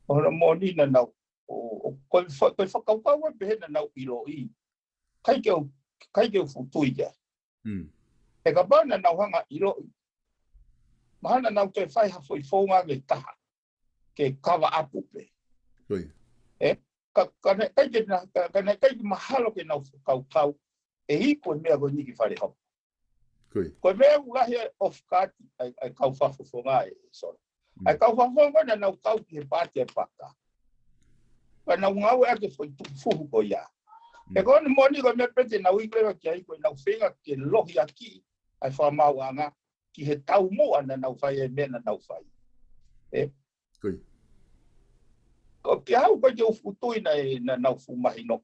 hono moʻoni naʻa nau, ʻo, ʻo, ko e fa-, ko e fakakaukau ʻa e pehē naʻa nau ʻiloʻi. ʻIkai ke u, ʻikai ke u fuʻu tui ia. Mm. He kapau naʻa nau hanga ʻiloʻi, mahalo naʻa nau toe fai ha foʻi founga ʻe taha ke kava ʻapu pē. Ko ia. Ē? Ka, ka naʻe ʻikai ke na-, ka, ka naʻe ʻikai ke mahalo ke nau fakakaukau ʻe iku e meʻa ko eni ki fale hopo. Ko ia. Ko e meʻa ʻoku lahi ai ʻoku fakati, ʻa e, ʻa e kau fakafofonga ē, Solo. ʻA e kau fakafofonga naʻa nau kau ki he paati ʻa e paka. Ka nau ngāueʻaki e foʻi tukufuhu ko ia. He ko hono moʻoni ko e meʻa pē te nau iku leva ki ai ko ʻenau feinga ke lohiakiʻi ʻa e fakamaauʻanga ki he taumuʻa naʻa nau fai e meʻa naʻa nau fai. Ē? Ko ia. Ko kia au ʻikai ke u fuʻu tui naʻe, naʻa nau fuʻu mahinoʻi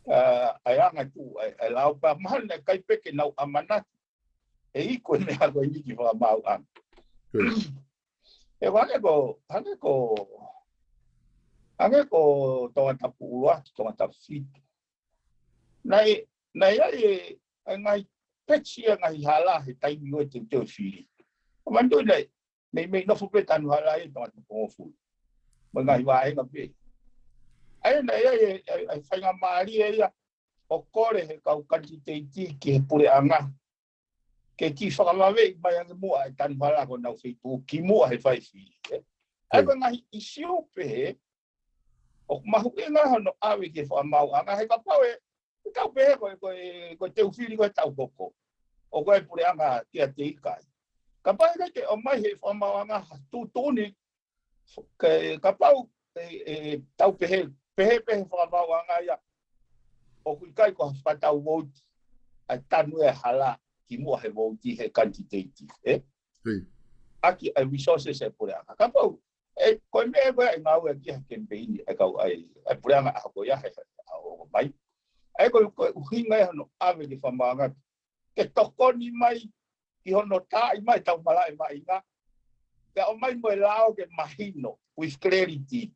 ʻa, ʻa e anga tuʻu ʻa e, ʻa e lao pea mahalo naʻe ʻikai pē ke nau ʻamanaki ʻe iku e meʻa ko eni ki fakamaauʻanga. Ko ia. Ē, hangē ko, hangē ko, hangē ko Tongatapu ʻuluaki, Tongatapu fitu. Naʻe, naʻe ʻi ai e, ʻa e ngaahi peti ia ngaahi hala he taimi ʻo e teuteu fili. ʻO manatuʻi naʻe, meimei nofo pē tanu hala ia Tongatapu hongofulu. Mo e ngaahi vāhenga pē. ʻA ia naʻe ʻi ai e, e, e faingamālie ia ʻo kole he kau kanititeiti ki he puleʻanga ke kiʻi fakavaveʻi mai ange muʻa e tanu hala ko ʻenau feituʻu kimuʻa he fai fili, ē. ʻA ia ko e ngaahi ʻisiū pehē, ʻoku mahuʻinga hono ʻave ki he fakamaauʻanga he kapau ʻe, ʻe tau pehē ko e, ko e, ko e teu fili ko e tau hoko. ʻO ko e puleʻanga kia te ikai. Kapau ʻe ʻikai ke ʻomai he fakamaauʻanga ha tuʻutuʻuni, ke kapau ʻe, ʻe tau pehē, pehē pē he fakamaauʻanga ia ʻoku ʻikai ko ha fakatau vouti ʻa e tanu e hala kimuʻa he vouti he kanititeiti, ē? Hei. ʻAki ʻa e resources e puleʻanga. Kapau, ē, ko e meʻa ko ē ʻe ngāueʻaki he kemipeini, ʻa e kau ʻa e, ʻa e puleʻanga ʻaho ko ia he, he, ʻaho mai. ʻA ia ko e, ko e ʻuhinga ia hono ʻave ki he fakamaauʻanga ke tokoni mai ki hono taaʻi mai tau malaʻe maʻinga. Pea ʻomai mo e lao ke mahino, with clarity.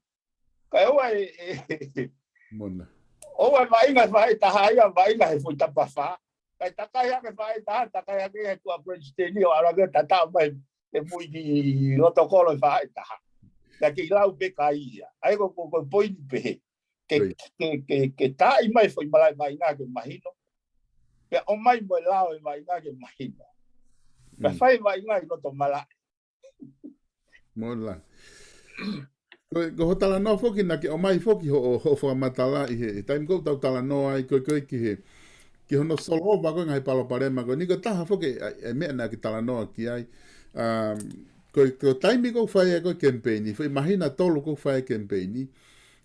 Kae ʻoua ʻe, ʻe, Mona. ʻoua ʻe vaʻinga he faʻahitaha ia, vaʻinga he foʻi tapafā. Kae takai hake faʻahitaha, takai hake he tuʻa palesiteni ʻo ʻalu hake ʻo tata mai e mui ki loto kolo he faʻahitaha. Kae kei lau pē kai ia. ʻA ia ko, ko, ko e poini pehē. Ke, Right. ke, ke, ke taaʻi mai foʻi malaʻe maʻinga ke mahino. Pea ʻomai mo e lao e maʻinga ke mahino. Pea Mm. fai maʻinga ʻi loto malaʻe. Mona. Ko, ko hoʻo talanoa foki naʻa ke ʻomai foki hoʻo, hoʻo fakamatala ʻi he, he taimi ʻoku tau talanoa ai ko e, ko e ki he, ki hono solova ko e ngaahi palopalema ko eni ko e taha foki ʻa e, ʻa e meʻa naʻa ke talanoa ki ai. Um, ko e, ko e taimi ʻoku fai ai ko e kemipeini, foʻi māhina ʻe tolu ʻoku fai ai e kemipeini,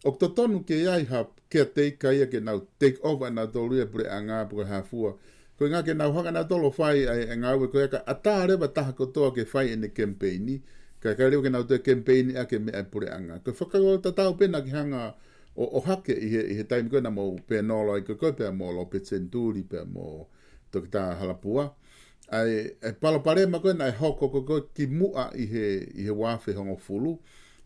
ʻoku totonu ke ʻi ai ha caretaker ia ke nau take over ʻa nautolu ia puleʻanga pe ko e hā fua. Ko e ʻuhinga ke nau hanga nautolu ʻo fai ʻa e, ʻa e ngāue ko ia kae ʻatā leva taha kotoa ke fai ʻene kemipeini. Kae ʻikai leva ke nau toe kemipeini ʻaki e meʻa ʻa e puleʻanga. Ko e fakakaukau tatau pē naʻa ke hanga ʻo, ʻo ʻohake ʻi he, ʻi he taimi ko ē naʻa mou pēnolo ai ko ē ko ē pea mo Lopeti Senituli pea mo Toketā Halapua. ʻA e, ʻa e palopalema ko ē naʻe hoko ko ē ko ē kimuʻa ʻi he, ʻi he ua afe hongofulu.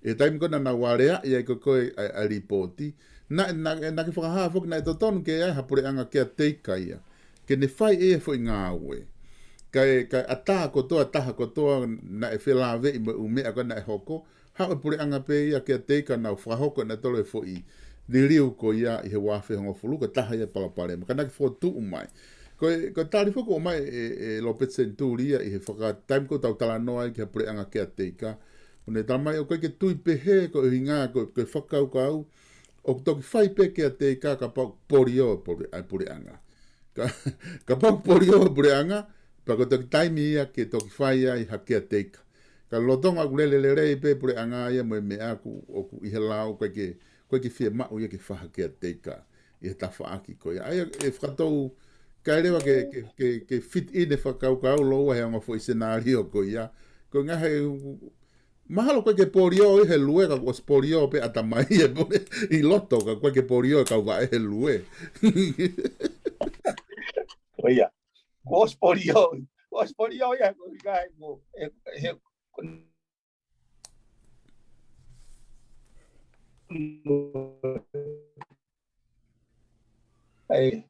ʻI he taimi ko ē naʻa nau aleaʻi ai ko ē ko ē ʻa e, ʻa e lipooti. Naʻe, naʻe, naʻa ke fakahā foki naʻe totonu ke ʻi ai ha puleʻanga caretaker ia. Ke ne fai e foʻi ngāue. Kae, kae ʻatā kotoa, taha kotoa naʻe felāveʻi mo e ʻū meʻa ko ē naʻe hoko. haʻu e puleʻanga pē ia caretaker nau fakahoko ʻenautolu e foʻi liliu ko ia ʻi he ua afe hongofulu, ko e taha ia e palopalema. Ka naʻa ke fokotuʻu mai. Ko e, ko e tali foki ʻoku ʻomai ʻe, ʻe Lopeti Senituli ia ʻi he faka-, taimi ko ē ʻoku tau talanoa ai ki ha puleʻanga caretaker. ʻOku ne talamai ʻoku ʻikai ke tui pehē ko e ʻuhinga ko, ko e fakakaukau ʻoku toki fai pē caretaker kapau ʻoku polio e pule-, ʻa e puleʻanga. Ka, kapau ʻoku polio e puleʻanga, pea ko e toki taimi ia ke toki fai ai ha caretaker. Ka lolotonga ʻoku lele lelei pē puleʻanga ia mo e meʻa ʻoku, ʻoku ʻi he lao ʻoku ʻikai ke, ʻoku ʻikai ke fiemaʻu ia ke fai ha caretaker ʻi he tafaʻaki ko ia. ʻA ia ʻe fakatou kae leva ke, ke, ke, ke fit in e fakakaukau lōua he ongo foʻi senalio ko ia. Ko e ngaahi, mahalo ʻoku ʻikai ke polio ʻi he lue ka kuo ʻosi polio pē ʻatamai e pule ʻi loto ka ʻoku ʻikai ke polio e kauvaʻe he lue. Ko ia. Kuo ʻosi polio. Kuo ʻosi polio ia, ko e ʻikai ko, e, he, ʻe,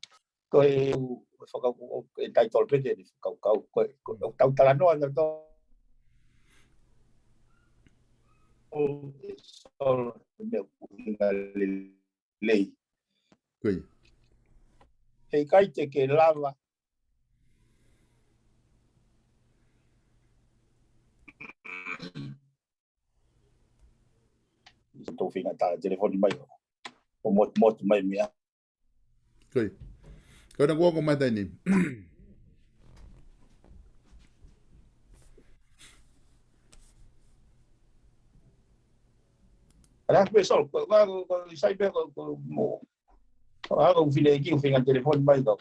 ko e, ʻoku faka-, ʻoku entitled pē ke ne fakakaukau, ko e, ko e, ʻoku tau talanoa ʻatautolu, ʻoku solo meʻa ʻoku ʻuhinga lelei. Ko ia. He ʻikai te ke lava. Tou feinga tala telefoni mai ʻo, ʻo mot-, motu mai meʻa. Ko ia. Ko ena kuo ko mai taini. Ala pē solo, ko, ko, ko, ko, sai pē ko, ko, mo, ko, ko, fine ki, feinga telefoni mai ko.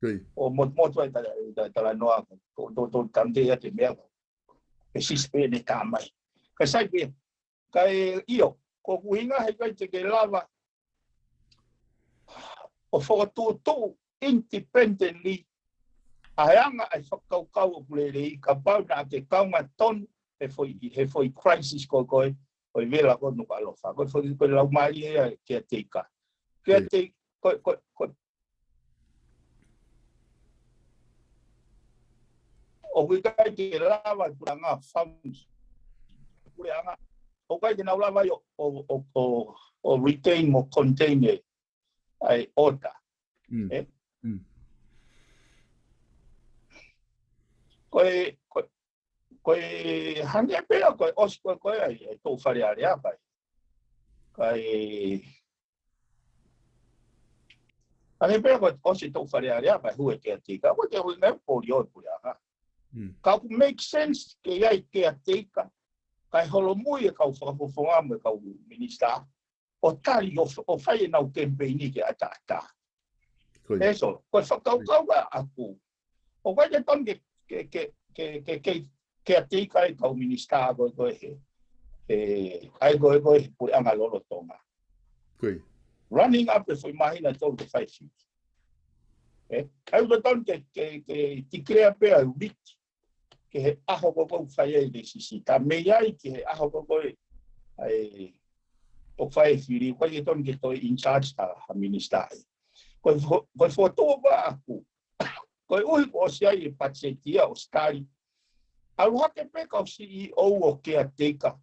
Ko ia. ʻO mot-, motu ai tala, tala, talanoa ko, ko, to, to, tante ia te meʻa ko. Pe sisi pē ne tā mai. Ka sai pē, ka e ʻio, ko ʻeku ʻuhinga he ʻikai te ke lava ʻo fokotuʻutuʻu independently ʻa e anga ʻa e fakakaukau ʻoku lelei kapau naʻa ke kaunga tonu he foʻi, he foʻi crisis ko ē ko ē, ko e vela ko ē Nukuʻalofa. Ko e foʻi, ko e laumālie ia e caretaker. Ko ia. Caretaker, ko, ko, ko, ʻoku ʻikai ke lava e puleʻanga funds. Puleʻanga. ʻOku ʻikai ke nau lava ai ʻo, ʻo, ʻo, ʻo, ʻo retain mo contain e, ʻa e order. Mm. Eh? Mm. Ko e, ko, ko e hangē pē ia ko e ʻosi ko ē, ko ē ʻa e, ʻa e toʻu Fale Alea pē. Ka e, hangē pē ia ko e ʻosi e toʻu Fale Alea pē, hū e caretaker. Ko e te hui ngai polio e puleʻanga. Mm. Ka ʻoku make sense ke ʻi ai e caretaker. Kae holomui e kau fakafofonga mo e kau minisitā ʻo tali ʻo, ʻo fai ʻenau kemipeini ke ʻataʻatā. Ko ia. Ē solo, ko e fakakaukau ʻaʻaku. ʻOku ʻikai ke tonu ke, ke, ke, ke, ke, ke, ke ʻatā e kau minisitā ko ē ko ē he, he, ʻa e ko ē ko ē he puleʻanga lolotonga. Ko ia. Running up e foʻi māhina ʻe tolu ke fai fili. Ē, ʻoku ʻikai ke tonu ke, ke, ke declare pē ʻa e writ ki he ʻaho ko ē ʻoku fai ai e lēsisita. Mei ai ki he ʻaho ko ē ʻoku fai e fili, ʻoku ʻikai ke tonu ke toe in charge ha, ha minisitā ai. Ko e fo-, ko e fokotuʻu ʻaʻaku. Koeʻuhi kuo ʻosi ʻi ai e patiseti ia ʻosi tali. ʻAlu hake pē kau C E O ʻo caretaker.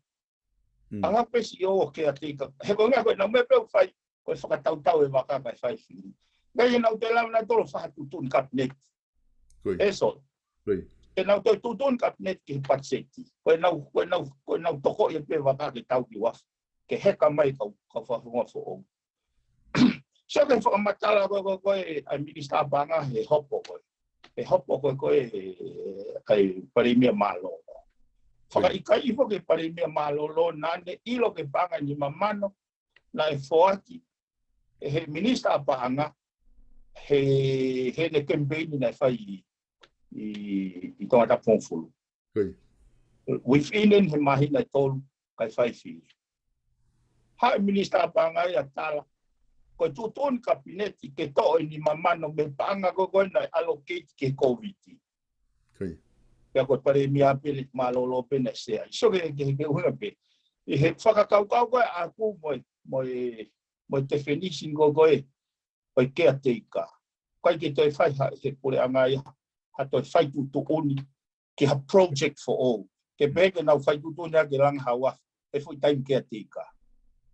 Mm. ʻAlu hake pē C E O ʻo caretaker. He ko e ʻuhinga ko ʻenau meʻa pē ʻoku fai, ko e fakatautau e vaka kae fai fili. Ka ʻi heʻenau toe lava ʻenautolu ʻo fakatuʻutuʻuni kapineti. Ko ia. Ē solo. Ko ia. ʻEnau toe tuʻutuʻuni kapineti ki he patiseti. Ko ʻenau, ko ʻenau, ko ʻenau tokoʻi pē vaka ke tau ki uafu. Ke heka mai kau, kau fakafofonga foʻou. Sio ki he fakamatala ko ē, ko ē, ko ē, ʻa e minisitā paʻanga he hopo ko ē. He hopo ko ē, ko ē, ʻa e palēmia mālōlō. Fakaʻikaiʻi foki e palēmia mālōlō, naʻa ne ʻilo ki he paʻanga ʻe nima mano, naʻe foaki ʻe he minisitā paʻanga, he, heʻene kemipeini naʻe fai ʻi, ʻi, ʻi Tongatapu Fungofulu. Ko ia. Within he māhina ʻe tolu, kae fai fili. Haʻu e minisitā paʻanga ia ʻo tala, ko e tuʻutuʻuni kapineti ke toʻo e nima mano mei he paʻanga ko ē ko ē naʻe allocate ki he Kōviti. Ko ia. Pea ko e palēmia pē naʻe mālōlō pē naʻe sea. Sio ki he, ki he, ki he ʻuhinga pē. ʻI he fakakaukau ko ē ʻaʻaku mo e, mo e, mo e definition ko ē ko ē ʻo e caretaker. ʻOku ʻikai ke toe fai ha, he puleʻanga ia, ha toe fai tuʻutuʻuni ki ha project foʻou. Ke pehē ke nau fai tuʻutuʻuni ʻa e langa ha uafu. he foʻi taimi caretaker.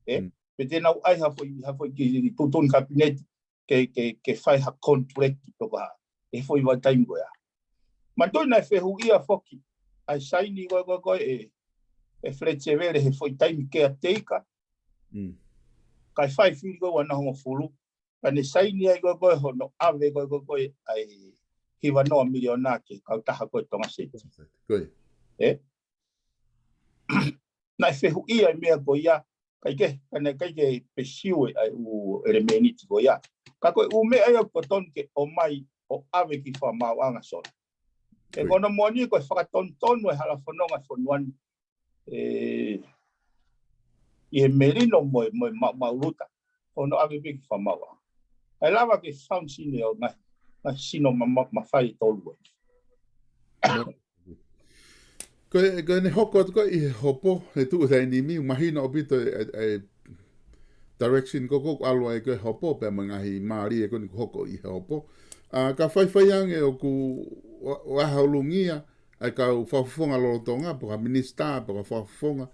Ē? Mm. Pe te nau ʻai ha foʻi, ha foʻi ki tuʻutuʻuni kapineti ke, ke, ke fai ha contract pe ko ha, he foʻi vahaʻa taimi ko ia. Manatuʻi naʻe fehuʻia foki ʻa e saini ko ē, ko ē, ko ē ʻe, ʻe Fred Sevele he foʻi taimi caretaker. Mm. Kae fai fili ko ē ua noa hongofulu. Ka ne saini ai ko ē, ko ē hono ʻave ko ē, ko ē, ko ē ʻa e hiva noa miliona ki he kautaha ko ē Tonga Seti. Ko ia. Ē? Naʻe fehuʻia e meʻa ko ia, ʻikai ke, ka naʻe ʻikai ke pursue ʻa e ʻū ʻelemēniti ko ia. Ka ko e ʻū meʻa ia ʻoku totonu ke ʻomai ʻo ʻave ki he fakamaauʻanga, Solo. Ko ia. Ko hono moʻoni ko e fakatonutonu e hala fononga fonua ni, ē, ʻi he melino mo e, mo e ma-, maʻumaʻuluta. Ko hono ʻave pē ki he fakamaauʻanga. ʻE lava ke sound sine ʻo ngaahi, ngaahi sino ma-, ma-, mafai ʻe tolu ē. Ko e, ko ʻene hoko atu ko ē ʻi he hopo, he tuʻu taimi ni, mahino ʻaupito e, e, e direction ko ē ʻoku ʻalu ai ko ē hopo, pea mo e ngaahi mālie ko eni ʻoku hoko ʻi he hopo. ʻA, ka faifai ange ʻoku ʻo, ʻo ʻaho lungia, ʻa e kau fakafofonga lolotonga, pe ko ha minisitā, pe ko ha fakafofonga.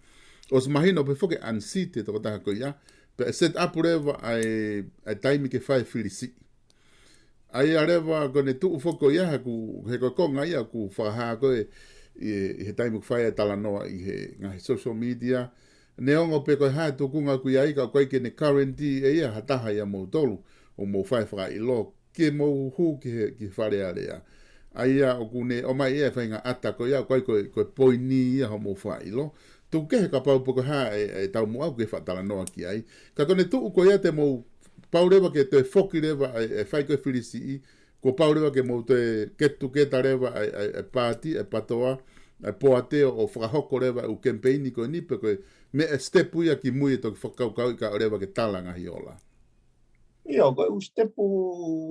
ʻOsi mahino pē foki ʻe unseat e tokotaha ko ia, pea ʻe set up leva ʻa e, ʻa e taimi ke fai e fili siʻi. ʻA ia leva ko ʻene tuʻu foki ko ia, he ko e, he ko e konga ia ʻoku fakahā ko ē ʻi, ʻi he taimi ʻoku fai ai e talanoa ʻi he ngaahi social media. Neongo pē ko e hā e tuʻunga ʻoku ʻi ai, ka ʻoku ʻikai ke ne guarantee ʻe ia ha taha ʻia moutolu ʻoku mou fai e fakaʻilo ke mou hū ki he, ki he Fale Alea. ʻA ia ʻoku ne ʻomai ia e faʻahinga ʻata ko ia, ʻoku ʻikai ko e, ko e poini ia hoʻomou fakaʻilo. Tuku kehe kapau pē ko e hā e, e taumuʻa ʻoku ke faʻa talanoa ki ai. Ka ko ʻene tuʻu ko ia te mou pau leva ke toe foki leva e, e fai ko ē fili siʻi, kuo pau leva ke mou toe get together leva e, e, e paati, e PATOA, e poate ʻo, ʻo fakahoko leva e ʻū kemipeini ko eni pe ko e meʻa e step ia ki mui ʻe toki fakakaukauʻi kae ʻoua leva ke tala ngaahi ola. ʻIo, ko e ʻū step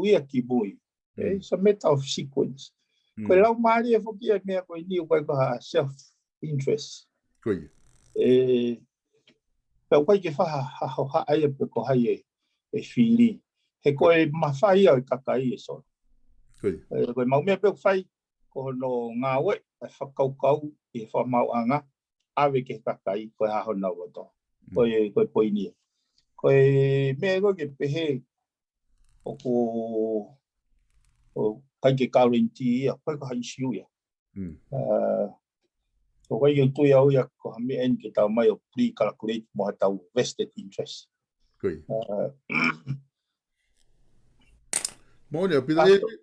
ia ki mui. Mm. It's a matter of sequence. Ko e Mm. laumālie foki ia e meʻa ko eni, ʻoku ʻikai ko ha self interest. Ko ia. Ē, pea ʻoku ʻikai ke faʻa ha, ha, ha, ʻai pe ko hai e, e fili. He ko e mafai ia ʻo e kakai ē, Solo. Ko ia. Ē, ko e mau meʻa pē ʻoku fai, ko hono ngāue e fakakaukau ʻi he fakamaauʻanga, ʻave ki he kakai, ko e hā honau loto. Mm. Ko e, ko e poini ia. Ko e meʻa ko ē ke pehē ʻoku, ʻoku ʻikai ke guarantee ia, ʻoku ʻikai ko ha issue ia. Mm. Ā, ʻoku ʻikai ke u tui au ia ko ha meʻa eni ke tau ʻomai ʻo pre-calculate mo haʻatau vested interest. Ko ia. Ā, Moʻoni ʻaupito, ā, ʻe, ʻe, ʻe.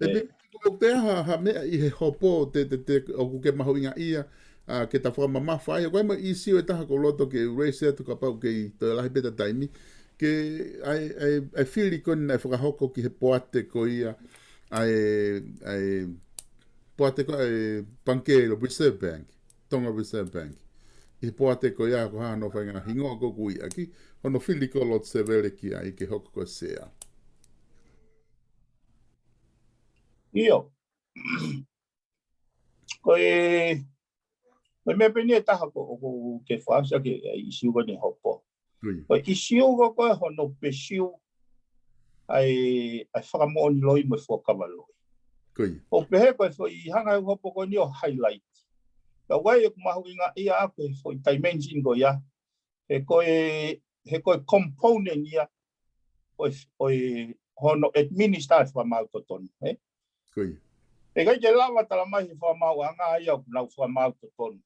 Pita, ʻoku ʻi ai ha, ha meʻa ʻi he hopo te, te, te, ʻoku ke mahuʻingaʻia, ā, ke ta fakamamafa ai, ʻoku ʻi ai mo e issue ʻe taha ʻoku ou loto ke raise atu kapau ʻoku kei toe lahi pē ʻeta taimi, ke ʻai, ʻai, ʻai fili ko eni naʻe fakahoko ki he poate ko ia, ʻai, ʻai, poate ko ē ʻa e Pangikē Reserve Bank, Tonga Reserve Bank. ʻI he poate ko ia ko e hā hono faʻahinga hingoa ʻoku ui ʻaki, hono fili ko ē ʻa Lord Sevele ki ai ke hoko ko e sea. ʻIo. Ko e, ko e meʻa pē eni ʻe taha ʻoku, ʻoku ke fakaʻosi ʻaki e issue ko eni hopo. Ko ia. Ko e issue ko ē ko ē hono pursue ʻa e, ʻa e fakamoʻoni loi mo e fuakava loi. Ko ia. ʻO pehē ko e foʻi hanga ʻe he hopo ko eni ʻo highlight. Ka ʻoku ʻi ai ʻeku mahuʻingaʻia ʻaku he foʻi dimension ko ia. He ko e, he ko e component ia ʻo e, ʻo e hono administer e fakamaau totonu, ē? Ko ia. ʻE ʻikai ke lava tala mai he fakamaauʻanga ia ʻoku nau fakamaau totonu.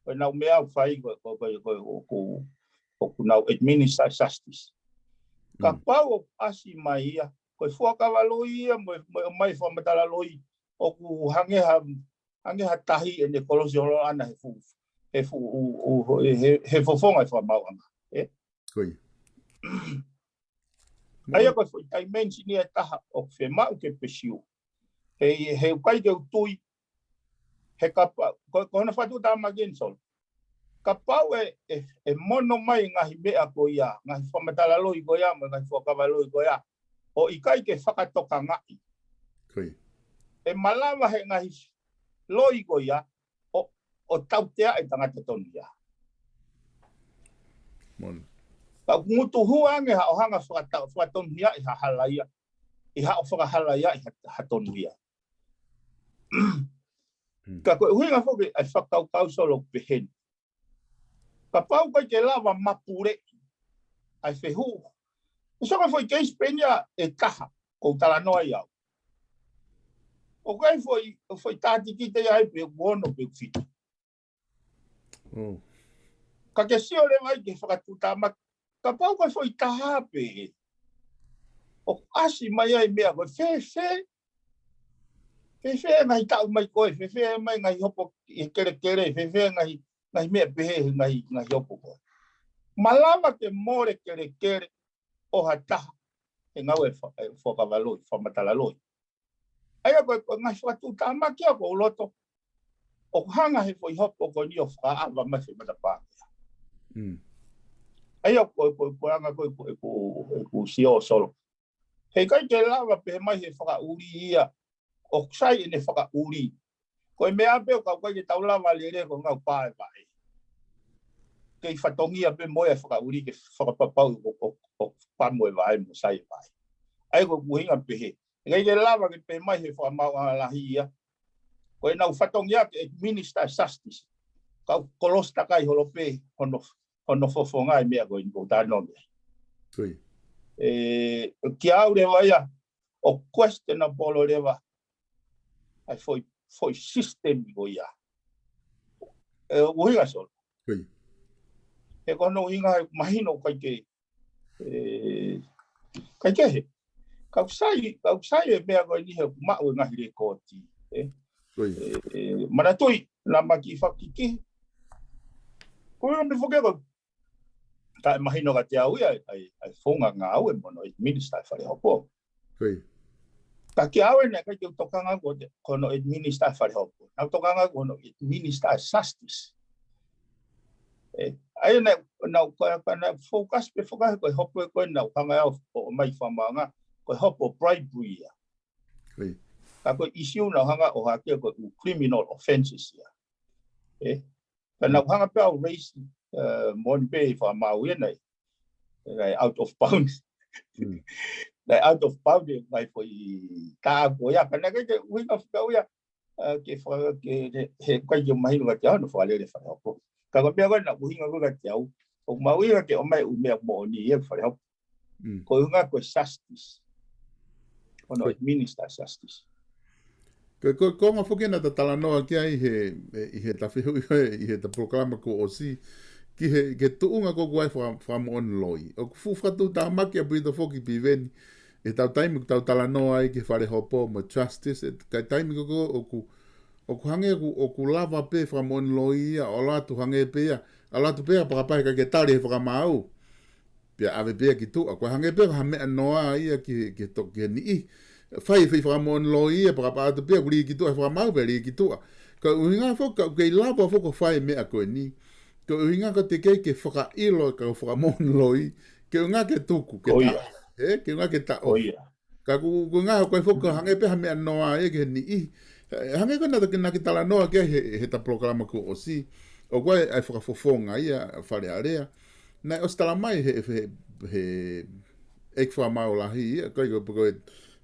Ko ʻenau meʻa ʻoku fai ko, ko, ko, ko, ʻoku, ʻoku nau administer justice. Mm. Kapau ʻoku ʻasi mai ia, ko e fuakava loi ia, mo e, mo e ʻomai fakamatala loi, ʻoku hangē ha, hangē ha tahi ʻene kolosi holo ʻana he fuʻu, he fuʻu, ʻu, ʻu, he, he, he fofonga e fakamaauʻanga, ē? Ko ia. ʻA ia ko e foʻi dimension ia ʻe taha ʻoku fiemaʻu ke pursue. He, he ʻikai ke u tui, he kapa, ko, ko hono fatu tama Gensol. Kapau ʻe, ʻe, ʻe mono mai ngaahi meʻa ko ia, ngaahi fakamatala loi ko ia, mo e ngaahi fuakava loi ko ia, ʻo ʻikai ke fakatokangaʻi. Ko ia. ʻE malava he ngaahi loi ko ia, ʻo, ʻo tautea e tangata tonuhia. Mono. Ka ʻoku ngutu hua ange haʻo hanga fakata-, fakatonuhiaʻi ha hala ia, ʻi haʻo fakahalaia ʻi ha, ha tonuhia. Hmm. Ka ko e ʻuhinga foki ʻa e fakakaukau Solo pehē ni. Kapau ʻoku ʻikai ke lava mapuleʻi ʻa e fehuʻi. ʻE sio ki he foʻi keisi pē eni ia ʻe taha, ʻoku ou talanoa ai au. ʻOku ʻi ai foʻi, foʻi tātikite ia ai pe ʻoku ono pe ʻoku fitu. Ka ke sio leva ai ki he fakatuʻutāmaki. Kapau ko e foʻi taha pē. ʻOku ʻasi mai ai meʻa ko e fēfē. Fēfē ngaahi taʻu mai ko ē, fēfē mai ngaahi hopo ʻi he kelekele, fēfē ngaahi, ngaahi meʻa pehē, ngaahi, ngaahi hopo ko ē. Malava ke mole kelekele ʻo ha taha he ngāue fa-, e fakavakaloi, fakamatala loi. ʻA ia ko e, ko e ngaahi fakatuʻutāmaki ia ʻoku ou loto ʻoku hanga he foʻi hopo ko eni ʻo fakaava mai he matapā ko ia. ʻA ia ko e, ko e, ko e anga ko e, ko e, ko e, ko e sio Solo. He ʻikai ke lava pehē mai he fakaʻuli ia ʻoku sai ʻene fakaʻuli. Ko e meʻa pē ʻoku ʻikai ke tau lava lele ko e ngāue pā e vaʻe. Kei fatongia pē mo e fakaʻuli ke fakapapau ʻoku, ʻoku, ʻoku pā mo e vaʻe mo sai e vaʻe. ʻA ia ko e ʻuhinga pehē. ʻIkai ke lava ke pehē mai he fakamaauʻanga lahi ia. Ko ʻenau fatongia ke administer justice. Kau kolosi takai holo pē hono, hono fofonga e meʻa ko eni ʻoku ou talanoa mei ai. ʻE, kia au leva ia, ʻoku questionable leva ʻa e foʻi, foʻi system ko ia. ʻE, ʻuhinga Solo. He ko hono ʻuhinga he mahino ʻoku ʻikai ke, ʻe, ʻikai ke he. Ka ʻoku sai, ka ʻoku sai e meʻa ko eni he ʻoku maʻu e ngaahi lekooti. ʻE, ʻe, manatuʻi, naʻa ma kiʻi fakakikihi. Ko e meʻa foki ko e taʻemahino kiate au ia, ʻa e, ʻa e founga ngāue mo hono administer e fale hopo. Ka kia au ʻe ʻikai ke u tokanga ko e, ko hono administer e fale hopo. Naʻa ku tokanga ko hono administer e justice. ʻE, ʻa ia naʻa, naʻa, ko e, ko e naʻa focus pē focus ko e hopo ko e naʻa hanga au ʻo mai fakamaauʻanga, ko e hopo bribery ia. Ka ko e issue naʻa hanga ʻo hake ko e ʻū criminal offences ia. ʻE, ka naʻa hanga pē au raise, ʻe, moʻoni pē ʻi fakamaau ia nai. Nai out of bound. Nai out of bound e mai foʻi tā ko ia. Ka naʻe ʻikai ke ʻuhinga fika ia. ʻE, ke faka-, ke, he, he ʻikai ke mahino kiate au hono fakalele fale hopo. Ka ko e meʻa ko ē naʻa ʻuhinga ko ē kiate au. ʻOku mahuʻinga ke ʻomai ʻū meʻa moʻoni ia fale hopo. Ko e ʻuhinga ko e justice. Ko hono administer justice. Ko, ko, ko e ngaahi foki naʻa ta talanoa ki ai he, ʻi he ta fehuʻi, ʻi he ta polokalama kuo ʻosi, ki he, ki he tuʻunga ko ē ʻoku ʻi ai e faka-, fakamoʻoni loi. ʻOku fuʻu fakatuʻutāmaki ʻaupito foki Piveni, ʻi he tau taimi ʻoku tau talanoa ai ki he fale hopo mo e justice, ʻe, ka ʻi he taimi ko ē ʻoku, ʻoku hangē ʻoku, ʻoku lava pē fakamoʻoni loi ia, ʻo ʻalu atu hangē pē ia, ʻalu atu pē ia pea kapau ʻe ʻikai ke tali ʻe he fakamaau. Pea ʻave pē ia ki tuʻa. Ko e hangē pē ko ha meʻa noa ia ki, ki to-, ki he niʻihi. Fai, fai fakamoʻoni loi ia, pea kapau ʻalu atu pē ia ʻoku lī ki tuʻa he fakamaau, pea lī ki tuʻa. Ko e ʻuhinga foki, ka ʻoku kei lava foki ʻo fai e meʻa ko eni. Ko e ʻuhinga ka teʻeki ke fakaʻilo, ka ko e fakamoʻoni loi. Ko e ʻuhinga ke tuku, ke taʻofi. ʻE, ko e ʻuhinga ke taʻofi. Ka ʻoku, ʻoku ngaahi ko e foki, hangē pē ha meʻa noa ia ki he niʻihi. ʻE, hangē ko e naʻa ta, naʻa ta talanoa ki ai he, he ta polokalama kuo ʻosi. ʻOku ʻi ai e fakafofonga ia, Fale Alea. Naʻe ʻosi tala mai he, he, he ʻEiki Fakamaau Lahi ia, ko e, ko e, ko e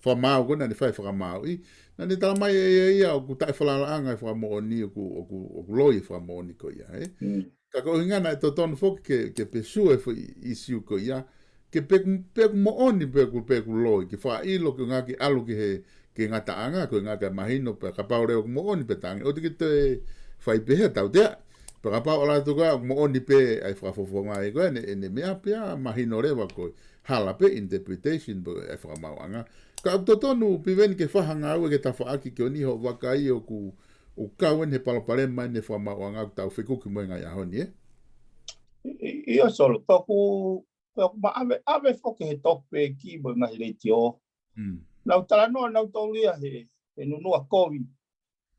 fakamaau ko ē naʻa ne fai fakamaauʻi. Naʻa ne tala mai ʻe ia ia ʻoku taʻefalalaʻanga e fakamoʻoni ʻoku, ʻoku, ʻoku loi e fakamoʻoni ko ia, ʻe? Ka ko e ʻuhinga naʻe totonu foki ke, ke pursue e foʻi issue ko ia, ke pe ʻoku, pe ʻoku moʻoni, pe ʻoku, pe ʻoku loi, ke fakaʻilo, ke ngāue ke ʻalu ki he, ki he ngataʻanga, ko e ngāue ke mahino, pea kapau leva ʻoku moʻoni pē tangi. ʻOua te ke toe fai pehē tautea. Pea kapau ʻalu atu ko ē ʻoku moʻoni pē ʻa e fakafofonga ia ko ē ʻene, ʻene meʻa pea mahino leva ko e hala pē interpretation pē ʻa e fakamaauʻanga. Ka ʻoku totonu Piveni ke fai ha ngāue ke tafaʻaki ki he ʻuhinga hoʻo vakai ʻoku, ʻoku kau eni he palopalema eni e fakamaauʻanga ʻoku tau fekuki mo e ngaahi ʻaho ni, ʻe? ʻI, ʻi, ʻio Solo, ka ʻoku, ka ʻoku ma ʻave, ʻave foki he topic mo e ngaahi letiō. Naʻa ku talanoa, naʻa ku taulia he, he nunuʻa kovi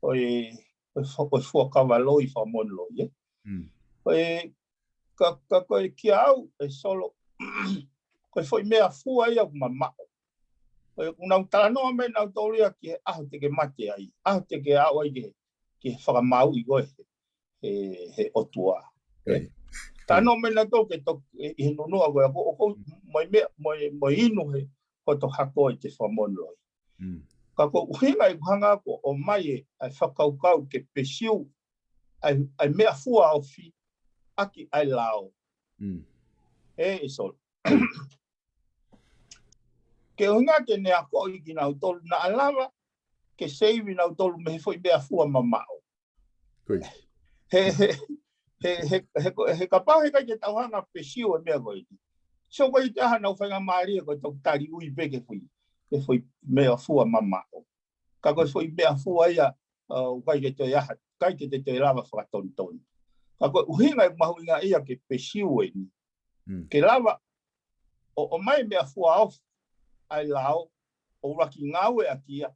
ʻo e, ʻo e fua-, ʻo e fuakava loi fakamoʻoni loi, ʻe. ʻO e, ka, ka ko e kia au, ʻe Solo, ko e foʻi meʻafua ia ʻoku ma maʻu. ʻO e, ʻoku nau talanoa mai naʻa ku taulia ki he ʻaho te ke mate ai, ʻaho te ke aʻu ai ki he, ki he fakamaauʻi ko ē he, he, he ʻOtua. Talanoa mai naʻa ku taulia ke tok-, ʻe, ʻi he nunuʻa ko ē, ʻoku, ʻoku, mo e meʻa, mo e, mo e inu he, ko e tohako ʻi he fakamoʻoni loi. Ka ko e ʻuhinga ʻeku hanga ko ē ʻo ʻomai e, ʻa e fakakaukau ke pursue, ʻa e, ʻa e meʻafua ofi, ʻaki ʻa e lao. ʻE, ʻe Solo. Ke ʻuhinga ke ne akoʻi kinautolu naʻa lava ke seivi nautolu mei he foʻi meʻafua mamaʻo. He, he, he, he, he, he kapau he ʻikai ke tau hanga ʻo pursue e meʻa ko eni. So ko e ʻikai ke ʻi ai haʻanau faingamālie ko e tau tali ui pē ki he foʻi, ki he foʻi meʻafua mamaʻo. Ka ko e foʻi meʻafua ia, ʻoku ʻikai ke toe ʻi ai ha, ʻikai ke te toe lava fakatonutonu. Ka ko e ʻuhinga ʻoku mahuʻinga ia ke pursue eni. Ke lava ʻo, ʻomai meʻafua ofi ʻa e lao, ʻo ʻuluaki ngāueʻaki ia.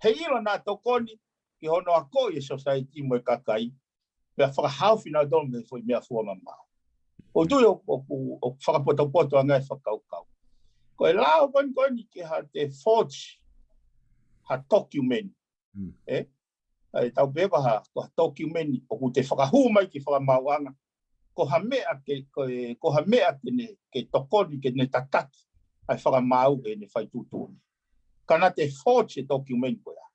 He ʻilo naʻa tokoni ki hono akoʻi e society mo e kakai, pea fakahaofi nautolu mei he foʻi meʻafua mamaʻo. ʻOku ou tui ʻoku, ʻoku, ʻoku fakapotopoto ange e fakakaukau. Ko e lao ko eni, ko eni ke ha te forge ha document. ʻE? ʻA e tau pehē ko ha, ko ha document ʻoku te fakahū mai ki fakamaauʻanga. Ko ha meʻa ke, ko e, ko ha meʻa ke ne, ke tokoni, ke ne tataki ʻa e fakamaau ke ne fai tuʻutuʻuni. Ka naʻa te forge e document ko ia.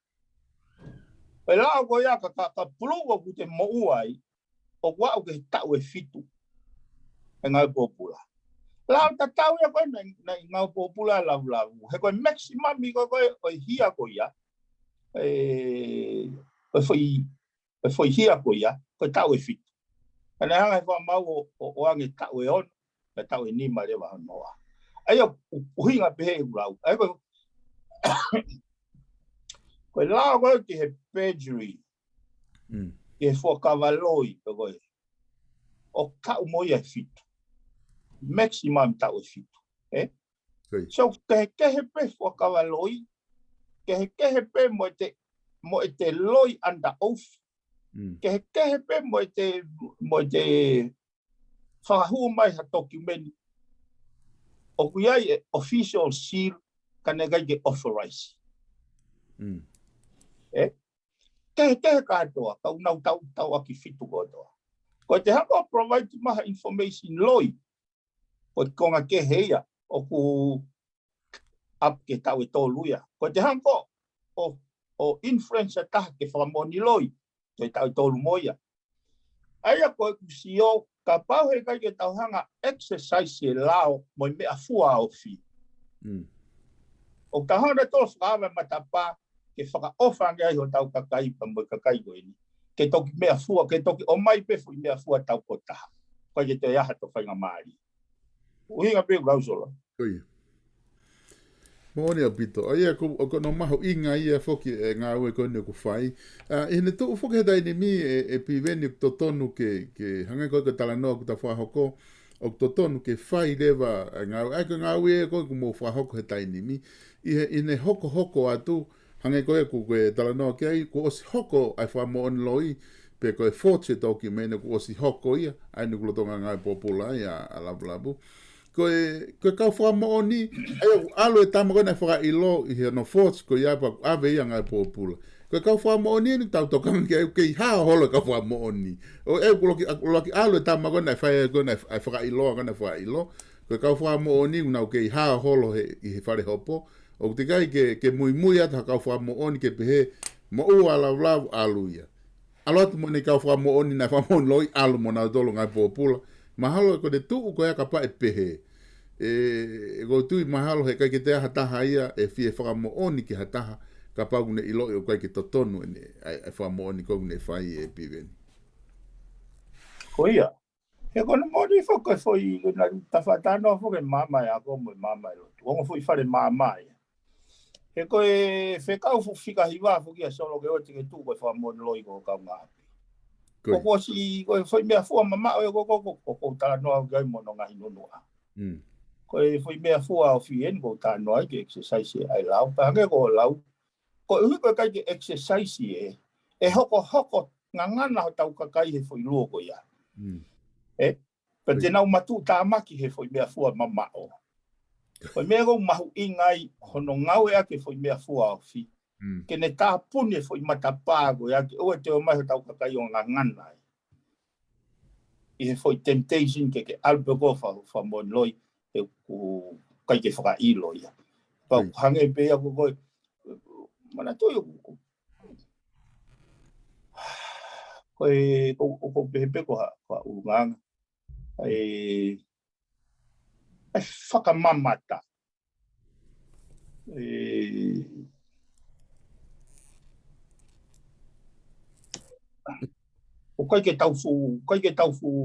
Ko e lao ko ia ka, ka, ka pulu ʻoku te moʻua ai, ʻoku aʻu ki he taʻu ʻe fitu ʻe ngāue pōpula. Lao tatau ia ko ē naʻe, naʻe ngāue pōpula ʻa Lavulavu. He ko e maximum ʻi ko ē ʻo e hia ko ia. ʻE, ʻo e foʻi, ʻo e foʻi hia ko ia, ko e taʻu ʻe fitu. Ka naʻe hanga ʻe he fakamaau ʻo, ʻo, ʻo ʻoange taʻu ʻe ono, ka taʻu ʻe nima leva hono ʻoange. ʻA ia ʻoku, ʻuhinga pehē ʻeku lau. ʻA ia ko e, ko e lao ko ē ki he perjury, ki he fuakava loi, ko ē. ʻOku taʻu mo ia ʻe fitu. Maximum taʻu ʻe fitu. ʻE? So, kehekehe pē fuakava loi, kehekehe pē mo ʻete, mo ʻete loi under oath, kehekehe pē mo ʻete, mo ʻete fakahū mai ha document ʻoku ʻi ai e official seal ka naʻe ʻikai ke authorize. ʻE? Kehekehe kātoa, ka ʻoku nau taʻu, taʻu ʻaki fitu kotoa. Ko ʻete hanga ʻo provide mai ha information loi, ko e konga kehe ia, ʻoku ʻalu ki he taʻu ʻe tolu ia. Ko ʻete hanga ʻo, ʻo influence ʻa taha ke fakamoʻoni loi, ko e taʻu ʻe tolu mo ia. ʻA ia ko ʻeku sio, kapau he ʻikai ke tau hanga exercise e lao mo e meʻafua ofi. ʻOku tau hanga ʻo tolo fakaava e matapā, ke fakaʻofa ange ai hotau kakai pea mo e kakai ko eni. Ke toki meʻafua, ke toki ʻomai pē foʻi meʻafua tau ko taha. ʻIkai ke toe ʻi ai hato faingamālie. ʻUhinga pē ʻeku lau Solo. Ko ia. Moʻoni ʻaupito. ʻA ia ko, ko hono mahuʻinga ia foki e ngāue ko eni ʻoku fai. ʻA, ʻi heʻene tuʻu foki he taimi ni ʻe, ʻe Piveni ʻoku totonu ke, ke hangē ko e talanoa ʻoku ta fakahoko, ʻoku totonu ke fai leva e ngāue. ʻA ia ko e ngāue ko ē ʻoku mou fakahoko he taimi ni. ʻI he, ʻi heʻene hokohoko atu, hangē ko ē ʻoku ke talanoa ki ai, kuo ʻosi hoko ʻa e fakamoʻoni loi, pe ko e forge e document kuo ʻosi hoko ia, ʻa eni ʻoku lolotonga ngāue pōpula ai ʻa, ʻa Lavulavu. Ko e, ko e kau fakamoʻoni, ʻa ia ʻoku ʻalu e tama ko ē naʻe fakaʻilo ʻi hono forge ko ia pea ʻave ia ngāue pōpula. Ko e kau fakamoʻoni eni tau tokanga ki ai ʻoku kei hao holo e kau fakamoʻoni. ʻO ʻoku ʻuluaki, ʻuluaki ʻalu e tama ko ē naʻe fai ko ē naʻe fakaʻilo, ko ē naʻe fakaʻilo. Ko e kau fakamoʻoni ʻoku nau kei hao holo he, ʻi he fale hopo. ʻOku teʻeki ai ke, ke muimui atu ha kau fakamoʻoni ke pehē, moʻua ʻa Lavulavu ʻalu ia. ʻAlu atu mo ʻene kau fakamoʻoni naʻe fakamoʻoni loi ʻalu mo nautolu ngāue pōpula. Mahalo ko ʻene tuʻu ko ia kapau ʻe pehē. ʻE, ʻoku ou tui mahalo he ʻikai ke toe ʻi ai ha taha ia ʻe fie fakamoʻoni ki ha taha kapau ʻoku ne ʻiloʻi ʻoku ʻikai ke totonu ʻene, ʻa e, ʻa e fakamoʻoni ko ē ʻoku ne fai ʻe Piveni. Ko ia. He ko hono moʻoni foki ko e foʻi, ko ʻena tafaʻaki talanoa foki e maama ʻe ako mo e maama ʻe lotu. Ongo foʻi fale maama ia. He ko e fekau foʻi fika hiva foki ʻa Solo ke ʻoua te ke tuʻu ko e fakamoʻoni loi ko e kau ngāue. Ko ia. ʻOku ʻosi, ko e foʻi meʻafua mamaʻo ē ko, ko, ko, ko, ko talanoa ki ai mo hono ngaahi nunuʻa. Ko e foʻi meʻafua ofi eni ʻoku talanoa ai ke exercise ʻa e lao. Pea hangē ko e lau, koeʻuhi ko e ʻikai ke exercise ē, ʻe hokohoko ngangana hotau kakai he foʻi luo ko ia. ʻE? Pea te nau matuʻutāmaki he foʻi meʻafua mamaʻo. Ko e meʻa ʻoku mahuʻinga ai hono ngāueʻaki e foʻi meʻafua ofi. Ke ne tāpuni e foʻi matapā ko ia ke ʻoua te ō mai hotau kakai ʻo ngangana ai. ʻI he foʻi temptation ke ke ʻalu pē ko e fa, fakamoʻoni loi, he ʻoku ʻikai ke fakaʻilo ia. Pea ʻoku hangē pē ia ko e, ko e, manatuʻi ʻoku, ko e, ko, ko, ko pehē pē ko ha, ko ha ʻulungaanga. ʻa e, ʻa e fakamamata. ʻE, ʻoku ʻikai ke tau fuʻu, ʻoku ʻikai ke tau fuʻu,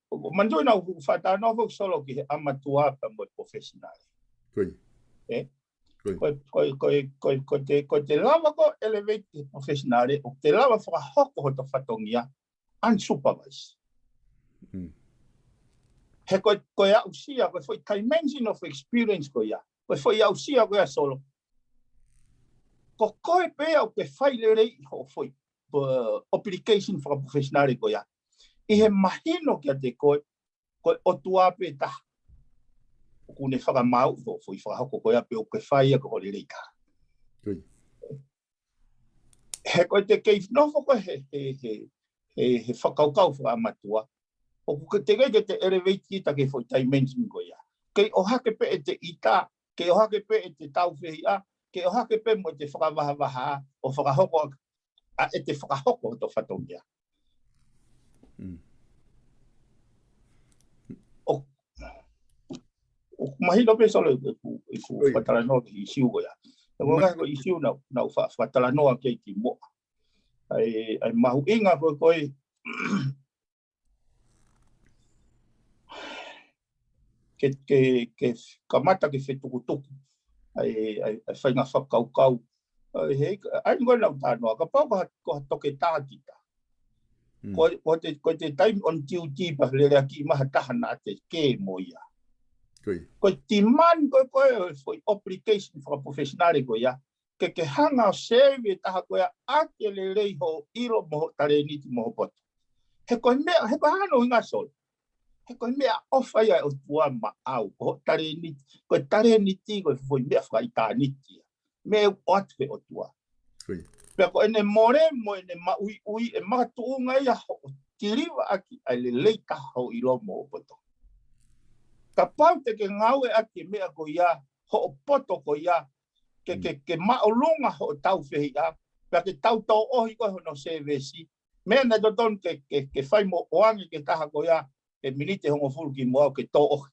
ʻo, ʻo manatuʻi naʻa ku fuʻu fakatalanoa foki Solo ki he ʻamatua pea mo e professional. Ko ia. ʻE? Ko ia. Ko e, ko e, ko e, ko e, ko e te, ko e te lava ko e elevate ki he professional, ʻoku te lava fakahoko hoto fatongia, unsupervised. Mm. He ko e, ko e aʻusia, ko e foʻi dimension of experience ko ia. Ko e foʻi aʻusia ko ia Solo. Ko koe pē ʻoku ke fai lelei hoʻo foʻi, uh, obligation fakaprofessional ko ia. ʻI he mahino kiate koe, ko e ʻOtua pē taha ʻoku ne fakamaau hoʻo foʻi fakahoko ko ia pē ʻoku ke fai ia ko hoʻo lelei taha. Ko ia. He ko e te kei nofo ko e he, he, he, he, he fakakaukau fakaʻamatua. ʻOku ke te kei ke te elevate kita ki he foʻi dimension ko ia. Kei ʻohake pē ʻete ʻita, kei ʻohake pē ʻete tāufehiʻa, kei ʻohake pē mo ʻete fakavahavaha, ʻo fakahoko ʻa, ʻa ʻete fakahoko hoto fatongia. Mm. ʻO, ʻoku mahino pē Solo ʻeku, ʻeku, ʻeku Ko ia. fakatalanoa ki he ʻīsiu ko ia. ʻE ko Ma- ngā ko e ʻīsiu naʻa, naʻa ku fa-, fakatalanoa ki ai kimuʻa. ʻA e, ʻa e mahuʻinga ko e, ko e, ke, ke, ke kamata ke fetukutuku. ʻA e, ʻa e, ʻa e faʻahinga fakakaukau. ʻA e, he, ʻa e, ko e lau tānoa, kapau ko ha, ko ha toketā kita. Mm. Ko, ko te, ko te taimi on duty pea lele ʻaki mai ha taha naʻa te kē mo ia. Ko ia. Ko e demand ko e, ko e, foʻi obligation fakaprofessional ko ia. Ke, ke hanga ʻo serve e taha ko ia ʻaki e lelei hoʻo ʻilo mo hoʻo talēniti mo hoʻo poto. He ko e meʻa, he ko e hano hinga Solo. He ko e meʻaʻofa ia ʻa e ʻOtua maʻau, ko hoʻo talēniti, ko e talēniti, ko e foʻi meʻa fakaʻitāniti ia. Meʻa ʻoku ʻoatu ʻe he ʻOtua. Ko ia. Pea ko ʻene mole mo ʻene maʻuiʻui, ʻe makatuʻunga ia hoʻo deliver ʻaki ʻa e lelei taha hoʻo ʻilo mo hoʻo poto. Kapau te ke ngāueʻaki e meʻa ko ia, hoʻo poto ko ia, ke, ke, ke māʻolunga hoʻo tāufehiʻa, pea ke tau tōʻohi ko e hono service, meʻa naʻe totonu ke, ke, ke fai mo ʻoange ki he taha ko ia, he miniti ʻe hongofulu kimuʻa ʻo ke tōʻohi.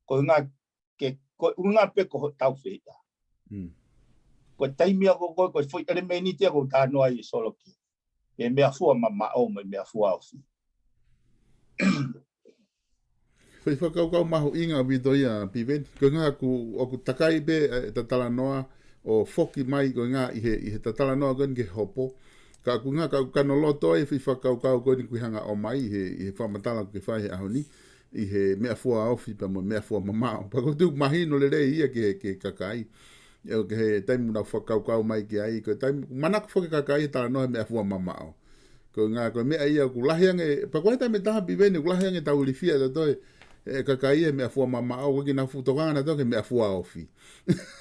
Ko e ʻuhinga ke, ko e ʻuhinga pē ko hoʻo tāufehiʻa. Mm. Ko e taimi ia ko, ko, ko e foʻi ʻelemēniti ia ʻoku ou talanoa ai Solo ki ai. He meʻafua mamaʻo mo e meʻafua ofi. Foʻi fakakaukau mahuʻinga ʻaupito ia Piveni. Ko e ʻuhinga ʻoku, ʻoku takai pē, ʻe, ta talanoa ʻo foki mai ko e ʻuhinga ʻi he, ʻi he ta talanoa ko eni ki he hopo. Ka ʻoku ʻuhinga ka, ka ʻoku ou loto ai foʻi fakakaukau ko eni ʻoku ke hanga ʻo ʻomai ʻi he, ʻi he fakamatala ʻoku ke fai he ʻaho ni. ʻI he meʻafua ofi pea mo e meʻafua mamaʻo. Pea ʻoku ou tui ʻoku mahino lelei ia ki he, ki he kakai. ʻE, ʻo ki he taimi naʻa ku fakakaukau mai ki ai, ko e taimi, manako foki e kakai he talanoa he meʻafua mamaʻo. Ko e ʻuhinga, ko e meʻa ia ʻoku lahi ange, pea ko e taimi ʻe taha Piveni, ʻoku lahi ange ʻetau ilifia ʻe tautolu, ʻe, kakai he meʻafua mamaʻo, ʻoku ʻikai ke nau fuʻu tokanga nautolu ki he meʻafua ofi.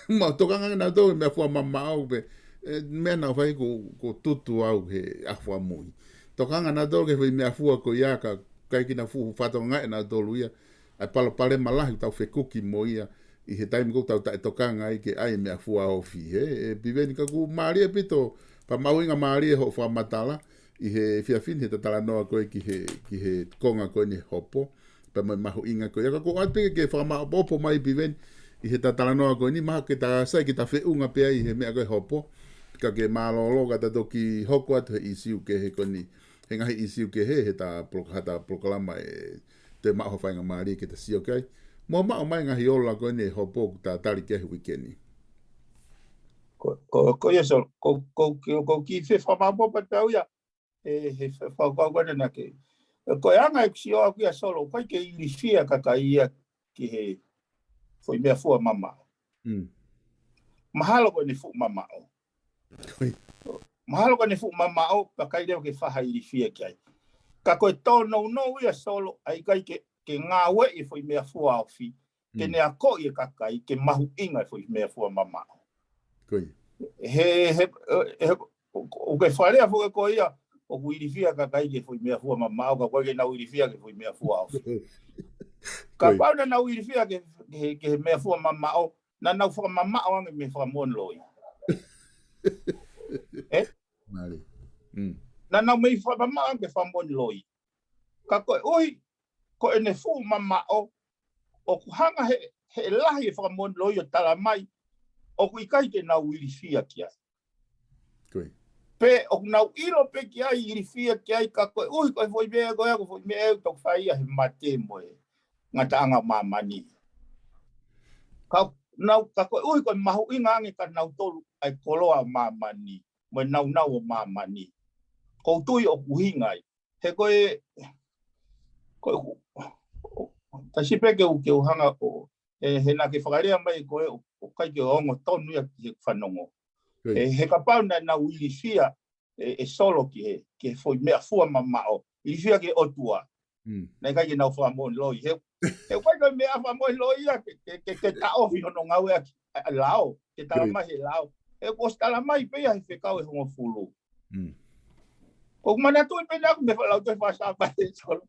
Mo tokanga ange nautolu ki he meʻafua mamaʻo, pē, ʻe, meʻa naʻa ku fai ʻoku, ʻoku tutu au he ʻaho fakamui. Tokanga nautolu ki he foʻi meʻafua ko ia ka, ʻikai ke nau fuʻu fakatokangaʻi ʻe nautolu ia, ʻa e palopalema lahi ʻoku tau fekuki mo ia, ʻi he taimi ʻoku tau taʻetokanga ai ki he ʻai e meʻafua ofi. He, ʻe Piveni ka ʻoku mālie ʻaupito, pea mahuʻinga mālie hoʻo fakamatala, ʻi he efiafi ni he ta talanoa ko ē ki he, ki he konga ko eni hopo, pea mo e mahuʻinga ko ia. Ka ʻoku ou ʻoatu pē ke fakamaʻopoʻopo mai Piveni, ʻi he ta talanoa ko eni, mahalo ke ta sai ke ta feʻunga pē ai he meʻa ko e hopo, ka ke mālōlō ka ta toki hoko atu he ʻīsiu kehe ko eni, he ngaahi ʻīsiu kehe, he ta poloka-, ha ta polokalama ʻe toe maʻu ha faingamālie ke ta sio ki ai. Mo maʻu mai ngaahi ola ko eni hopo ʻoku ta tali ki ai he uike ni. Ko, ko, ko ia Solo, ko, ko, ko, ko ki fe fakamaʻopoʻopo atu ia, ʻe, he fa-, fakakaukau ko ena naʻa ke. Ko e anga ʻeku sio ʻaʻaku ia Solo, ʻoku ʻikai ke ilifia kakai ia ki he foʻi meʻafua mamaʻo. Mm. Mahalo ko ʻene fuʻu mamaʻo. Ko ia. Mahalo ko ʻene fuʻu mamaʻo, pea ʻikai leva ke fai ha ilifia ki ai. Ka ko e tōnounou ia Solo, ʻa e ʻikai ke, ke ngāueʻi e foʻi meʻafua ofi, ke Mm. ne akoʻi e kakai, ke mahuʻinga e foʻi meʻafua mamaʻo. Ko ia. He, he, he, ʻoku ke fakalea foki ko ia, ʻoku ilifia kakai ki he foʻi meʻafua mamaʻo, ka ʻoku ʻikai ke nau ilifia ki he foʻi meʻafua ofi. Ko ia. Kapau naʻa nau ilifia ki he, ki he, ki he meʻafua mamaʻo, naʻa nau fakamamaʻo ange mei he fakamoʻoni loi. ʻE? Mālie. Mm. Naʻa nau mei fakamamaʻo ange mei he fakamoʻoni loi. Ka koeʻuhi, ko ʻene fuʻu mamaʻo, ʻoku hanga he, he lahi e fakamoʻoni loi ʻo tala mai, ʻoku ʻikai ke nau ilifia ki ai. Ko ia. Pe ʻoku nau ʻilo pē ki ai, ilifia ki ai, ka koeʻuhi ko e foʻi meʻa ko ia, ko e foʻi meʻa ʻoku tau fai ia he mate mo e ngataʻanga ʻo māmani. Ka nau, ka koeʻuhi ko e mahuʻinga ange kia nautolu ʻa e koloa ʻo māmani, mo e nāunau ʻo māmani. ʻOku ou tui ʻoku ʻuhinga ai. He ko e, ko e, ʻoku, ʻoku, tasi pē ke u, ke u hanga ʻo, he, he naʻa ke fakalea mai ko e, ʻoku ʻikai ke ongo tonu ia ki he fanongo. Ko ia. He, he kapau naʻa nau ilifia, ʻe, ʻe Solo ki he, ki he foʻi meʻafua mamaʻo, ilifia ki he ʻOtua. Mm. Naʻe ʻikai ke nau fakamoʻoni loi. He, he ʻikai ke meʻa fakamoʻoni loi ia, ke, ke, ke, ke taʻofi hono ngāueʻaki ʻa e lao, ke tala Ko ia. mai he lao. He kuo ʻosi tala mai pē ia he fekau ʻe hongofulu. Mm. ʻOku ou manatuʻi pē naʻa ku meʻa fakalautohi fakasāpate Solo.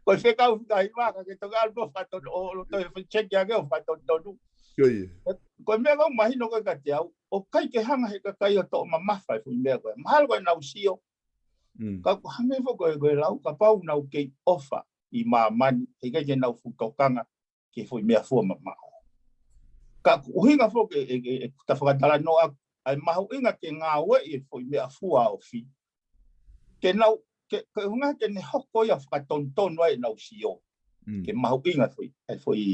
Ko e fekau fika hiva ka ke toki ʻalu pē ʻo fakatonu, ʻo, ʻo toe check ange ʻo fakatonutonu. Ko ia. Ko e meʻa ʻoku mahino ko e kiate au, ʻoku ʻikai ke hanga he kakai ʻo toʻo mamafa e foʻi meʻa ko ē. Mahalo ko ʻenau sio. Mm. Ka ʻoku hangē foki ko e, ko e lau kapau nau kei ʻofa ʻi māmani, he ʻikai ke nau fuʻu tokanga ki he foʻi meʻafua mamaʻo. Ka ʻoku ʻuhinga foki e, e, e, e kuta fakatalanoa, ʻa e mahuʻinga ke ngāueʻi e foʻi meʻafua ofi. Ke nau, ke, ke ʻuhinga ke ne hoko ia ʻo fakatonutonu ai ʻenau sio. Mm. Ke mahuʻinga foʻi, e foʻi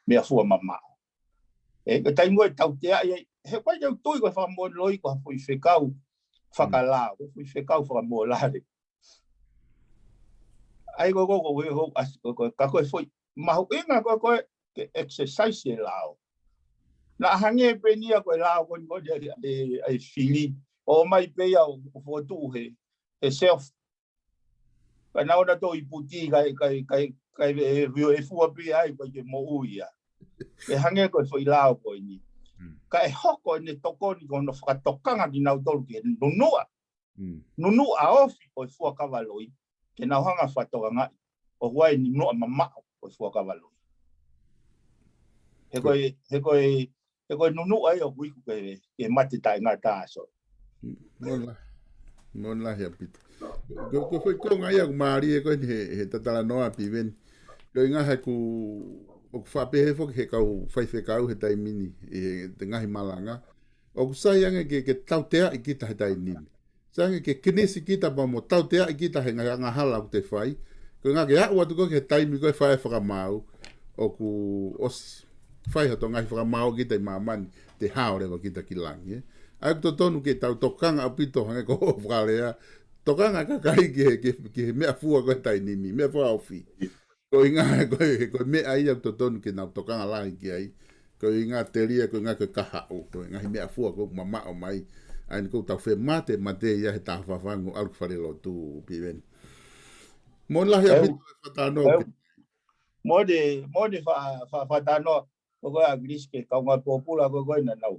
meʻafua mamaʻo. ʻE, ko e taimi ko ē ʻoku tautea ai, he ʻikai ke u tui ko e fakamoʻoni loi ko ha foʻi fekau fakalao, ko e foʻi fekau fakamōlale. ʻA ia ko, ko, ko, ko, ko, as-, ko, ko, ka ko e foʻi mahuʻinga ko, ko e ke exercise e lao. Naʻa hangē pē eni ia ko e lao ko eni ko eni ʻa e, ʻa e, ʻa e fili. ʻOmai pē ia ʻo, ʻo fokotuʻu he, he shelf. Ka naʻa ʻoua toe ʻi puti kai, kai, kai, kai e, e, e fua pē ai ko e ke moʻui ia. ʻE hangē ko e foʻi lao ko eni. Mm. Ka ʻe hoko ʻene tokoni ko hono fakatokanga kinautolu ke nunuʻa. Mm. Nunuʻa ofi ʻo e fuakava loi. Ke nau hanga fakatokangaʻi ʻoku ʻi ai e nunuʻa mamaʻo ʻo e fuakava loi. He ko e, he ko e, he ko e nunuʻa ia ʻoku iku ke, ke mate taʻengata Solo. Moʻoni lahi. Moʻoni lahi ʻaupito. Ko, ko e foʻi konga ia ʻoku mālie ko eni he, he talanoa Piveni. Ko e ʻuhinga he ʻoku, ʻoku faʻa pehē foki he kau faifekau he taimi ni, ʻi he, he ngaahi malanga. ʻOku sai ange ke, ke tauteaʻi kita he taimi ni. Sai ange ke kinisi kita pea mo tauteaʻi kita he ngaahi angahala ʻoku te fai. Ko e ʻuhinga ke aʻu atu ko ē ki he taimi ko ē ʻe fai ai e fakamaau, ʻoku ʻosi fai hoto ngaahi fakamaau kita ʻi māmani, te hao leva kita ki langi, ē. ʻA ia ʻoku totonu ke tau tokanga ʻaupito hangē ko hoʻo fakalea. Tokanga e kakai ki he, ki he, ki he meʻafua ko ē he taimi ni, meʻafua ofi. Ko e ʻuhinga he ko e, ko e meʻa ia ʻoku totonu ke nau tokanga lahi ki ai. Ko e ʻuhinga telia, ko e ʻuhinga ko e kahaʻu, ko e ngaahi meʻafua ʻoku mamaʻo mai. ʻA ia ʻoku tau femate, mate ia he taha fafangu ʻalu ki falelotu Piveni. Moʻoni lahi ʻaupito e fakatalanoa. Moʻoni, moʻoni fa, fa, fakatalanoa. Ko ko e ʻAkilisi ki he kaungā pōpula ko ko ē naʻa nau,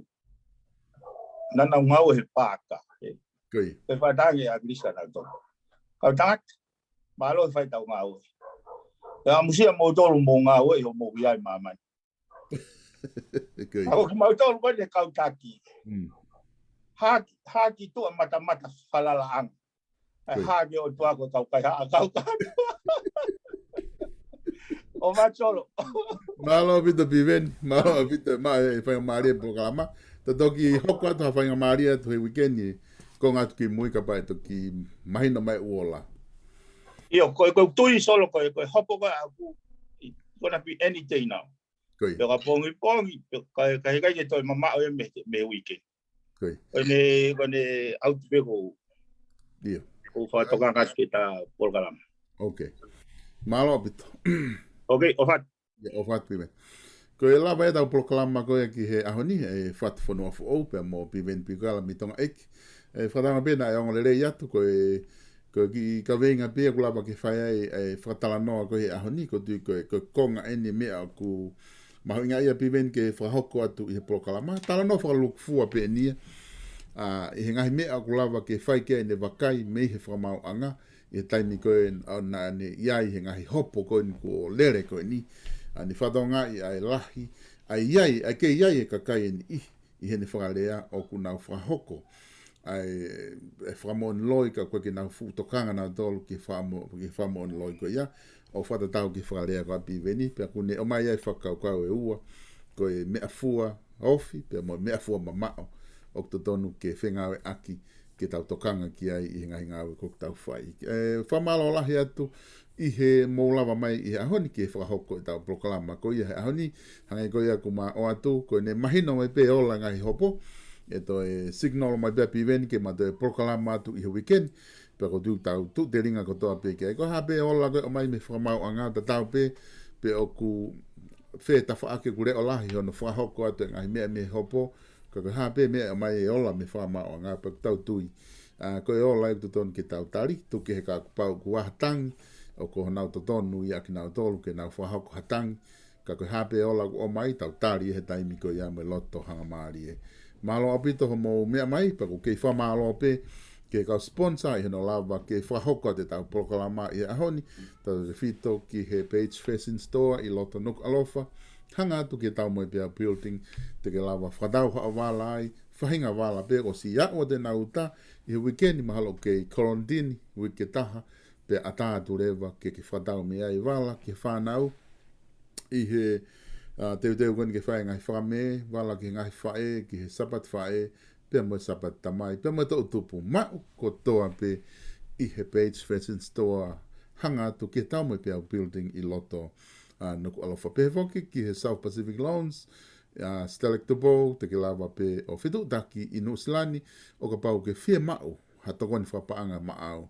naʻa nau ngāue he paaka. Ē. Ko ia. Ko e fakatangi ʻAkilisi ka nau toko. Kau tangata, mālō e fai ʻetau ngāue. Pea ʻamusia moutolu mo e ngāue ʻi hoʻomou ʻi ai ʻi māmani. Ko ia. Ka ko kimautolu ko eni kau taki. Mm. Haki, haki tuʻa matamata falalaʻanga. ʻAi, Ko ia. Haki ʻOtua ko e kau kaihaʻa kau kaka. ʻOfa atu Solo. Mālō ʻaupito Piveni, mālō ʻaupito, ma e faingamālie e polokalama. Ta toki hoko atu ha faingamālie atu he uike ni, konga atu ki mui kapau ʻe toki mahino mai ʻoku ola. ʻIo, ko e, ko e tui Solo, ko e, ko e hopo ko ē ʻaʻaku, it's gonna be any day now. Ko ia. Pe ko e pongipongi, pe ko e, ka heʻikai ke toe mamaʻo ia mei, mei he uike. Ko ia. Ko ʻene, ko ʻene ʻalu atu pē ko, ʻIo. ko e fakatokanga ki heʻeta polokalama. Ok. Mālō ʻaupito. Ok, ʻofa atu. ʻIo, ʻofa atu Piveni. Ko e lava ia ʻetau polokalama ko ē ki he ʻaho ni, ʻa e Fatu Fonua Foʻou pea mo Piveni Piukala mei Tonga ʻEiki. ʻE, fakatauange pē naʻe ongo lelei atu ko e, ko e kiʻi kaveinga pē ia ʻoku lava ke fai ai e fakatalanoa ko ē he ʻaho ni, ʻoku ou tui ko e, ko e konga eni e meʻa ʻoku mahuʻinga ia Piveni ke fakahoko atu ʻi he polokalama. Talanoa fakalūkufua pē eni ia. ʻA, ʻi he ngaahi meʻa ʻoku lava ke fai ki ai ʻene vakai mei he fakamaauʻanga, ʻi he taimi ko ē ʻo naʻa ne ʻi ai he ngaahi hopo ko eni kuo lele ko eni. ʻA, ne fakatokangaʻi ʻa e lahi, ʻa e ʻi ai, ʻa e kei ʻi ai e kakai ʻe niʻihi, ʻi heʻene fakalea ʻoku nau fakahoko ʻa e, ʻa e fakamoʻoni loi ka ko e ke nau fuʻu tokanga nautolu ki he fakamo-, ki he fakamoʻoni loi ko ia, ʻo fakatatau ki he fakalea ko ia ʻa Piveni, pea ʻoku ne ʻomai ai e fakakaukau ʻe ua, ko e meʻafua ofi, pea mo e meʻafua mamaʻo, ʻoku totonu ke fengāueʻaki, ke tau tokanga ki ai ʻi he ngaahi ngāue ʻoku tau fai. ʻE, fakamālō lahi atu ʻi he mou lava mai ʻi he ʻaho ni ke fakahoko ʻetau polokalama ko ia he ʻaho ni, hangē ko ia kuo ma ʻoatu, ko ʻene mahino mai pē ola ngaahi hopo, ʻe toe signal mai pē ʻa Piveni ke ma toe polokalama atu ʻi he weekend, pea ko e tuʻu tau tuʻu telinga kotoa pē ki ai. Ko e hā pē ola ko ē ʻomai mei he fakamaauʻanga tatau pē, pe ʻoku fētafaʻaki ʻoku leʻo lahi hono fakahoko atu e ngaahi meʻa mei he hopo, ka ko e hā pē meʻa ʻomai e ola mei he fakamaauʻanga pea ʻoku tau tui. ʻA, ko e ola ʻoku totonu ke tau tali, tuku kehe ka kuo pau kuo ʻi ai ha tangi, ʻoku ʻi ai honau totonu ia kinautolu ke nau fakahoko ha tangi, ka ko e hā pē ola ʻoku ʻomai tau tali he taimi ko ia mo e loto hangamālie. Mālō ʻaupito hoʻomou meʻa mai, pea ʻoku kei fakamālō pē ki he kau sponsor ʻi hono lava ke fakahoko atu ʻetau polokalama ʻi he ʻaho ni, tautautefito ki he Page Fashion Store ʻi loto Nukuʻalofa, hanga atu ki he Taumoepeau Building, te ke lava fakatau haʻo vala ai, faʻahinga vala pē ʻosi aʻu atu ʻenau uta ʻi he weekend mahalo ʻoku kei kolonitini, uike ʻe taha, pea ʻatā atu leva ke ke fakatau mei ai vala ki he fānau, ʻi he, ʻa, teuteu ko eni ke fai e ngaahi fakamē, vala ki he ngaahi faʻē, ki he Sāpate Faʻē, pea mo e Sāpate Tamai, pea mo e toʻutupu maʻu kotoa pē ʻi he Page Fashion Store, hanga atu ki he Taumoepeau Building ʻi loto, ʻa, Nukuʻalofa. Pehē foki ki he South Pacific Loans, ʻa, Stelek Tupou, te ke lava pē ʻo fetuʻutaki ʻi Nuʻusila ni, ʻo kapau ʻoku ke fiemaʻu ha tokoni fakapaʻanga maʻau.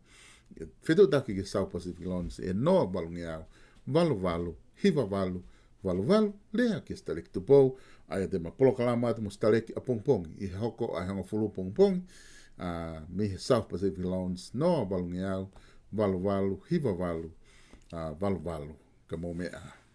Fetuʻutaki ki he South Pacific Loans ʻi he noa valungeau, valu valu, hiva valu, valu valu, lea kia Stelek Tupou, ʻa ia te ma polokalama atu mo Stelek ʻapongipongi, ʻi he hoko ʻa e hongofulu pongipongi, ʻa, mei he South Pacific Loans, noa valungeau, valu valu, hiva valu, ʻa, valu valu, ka mou meʻa.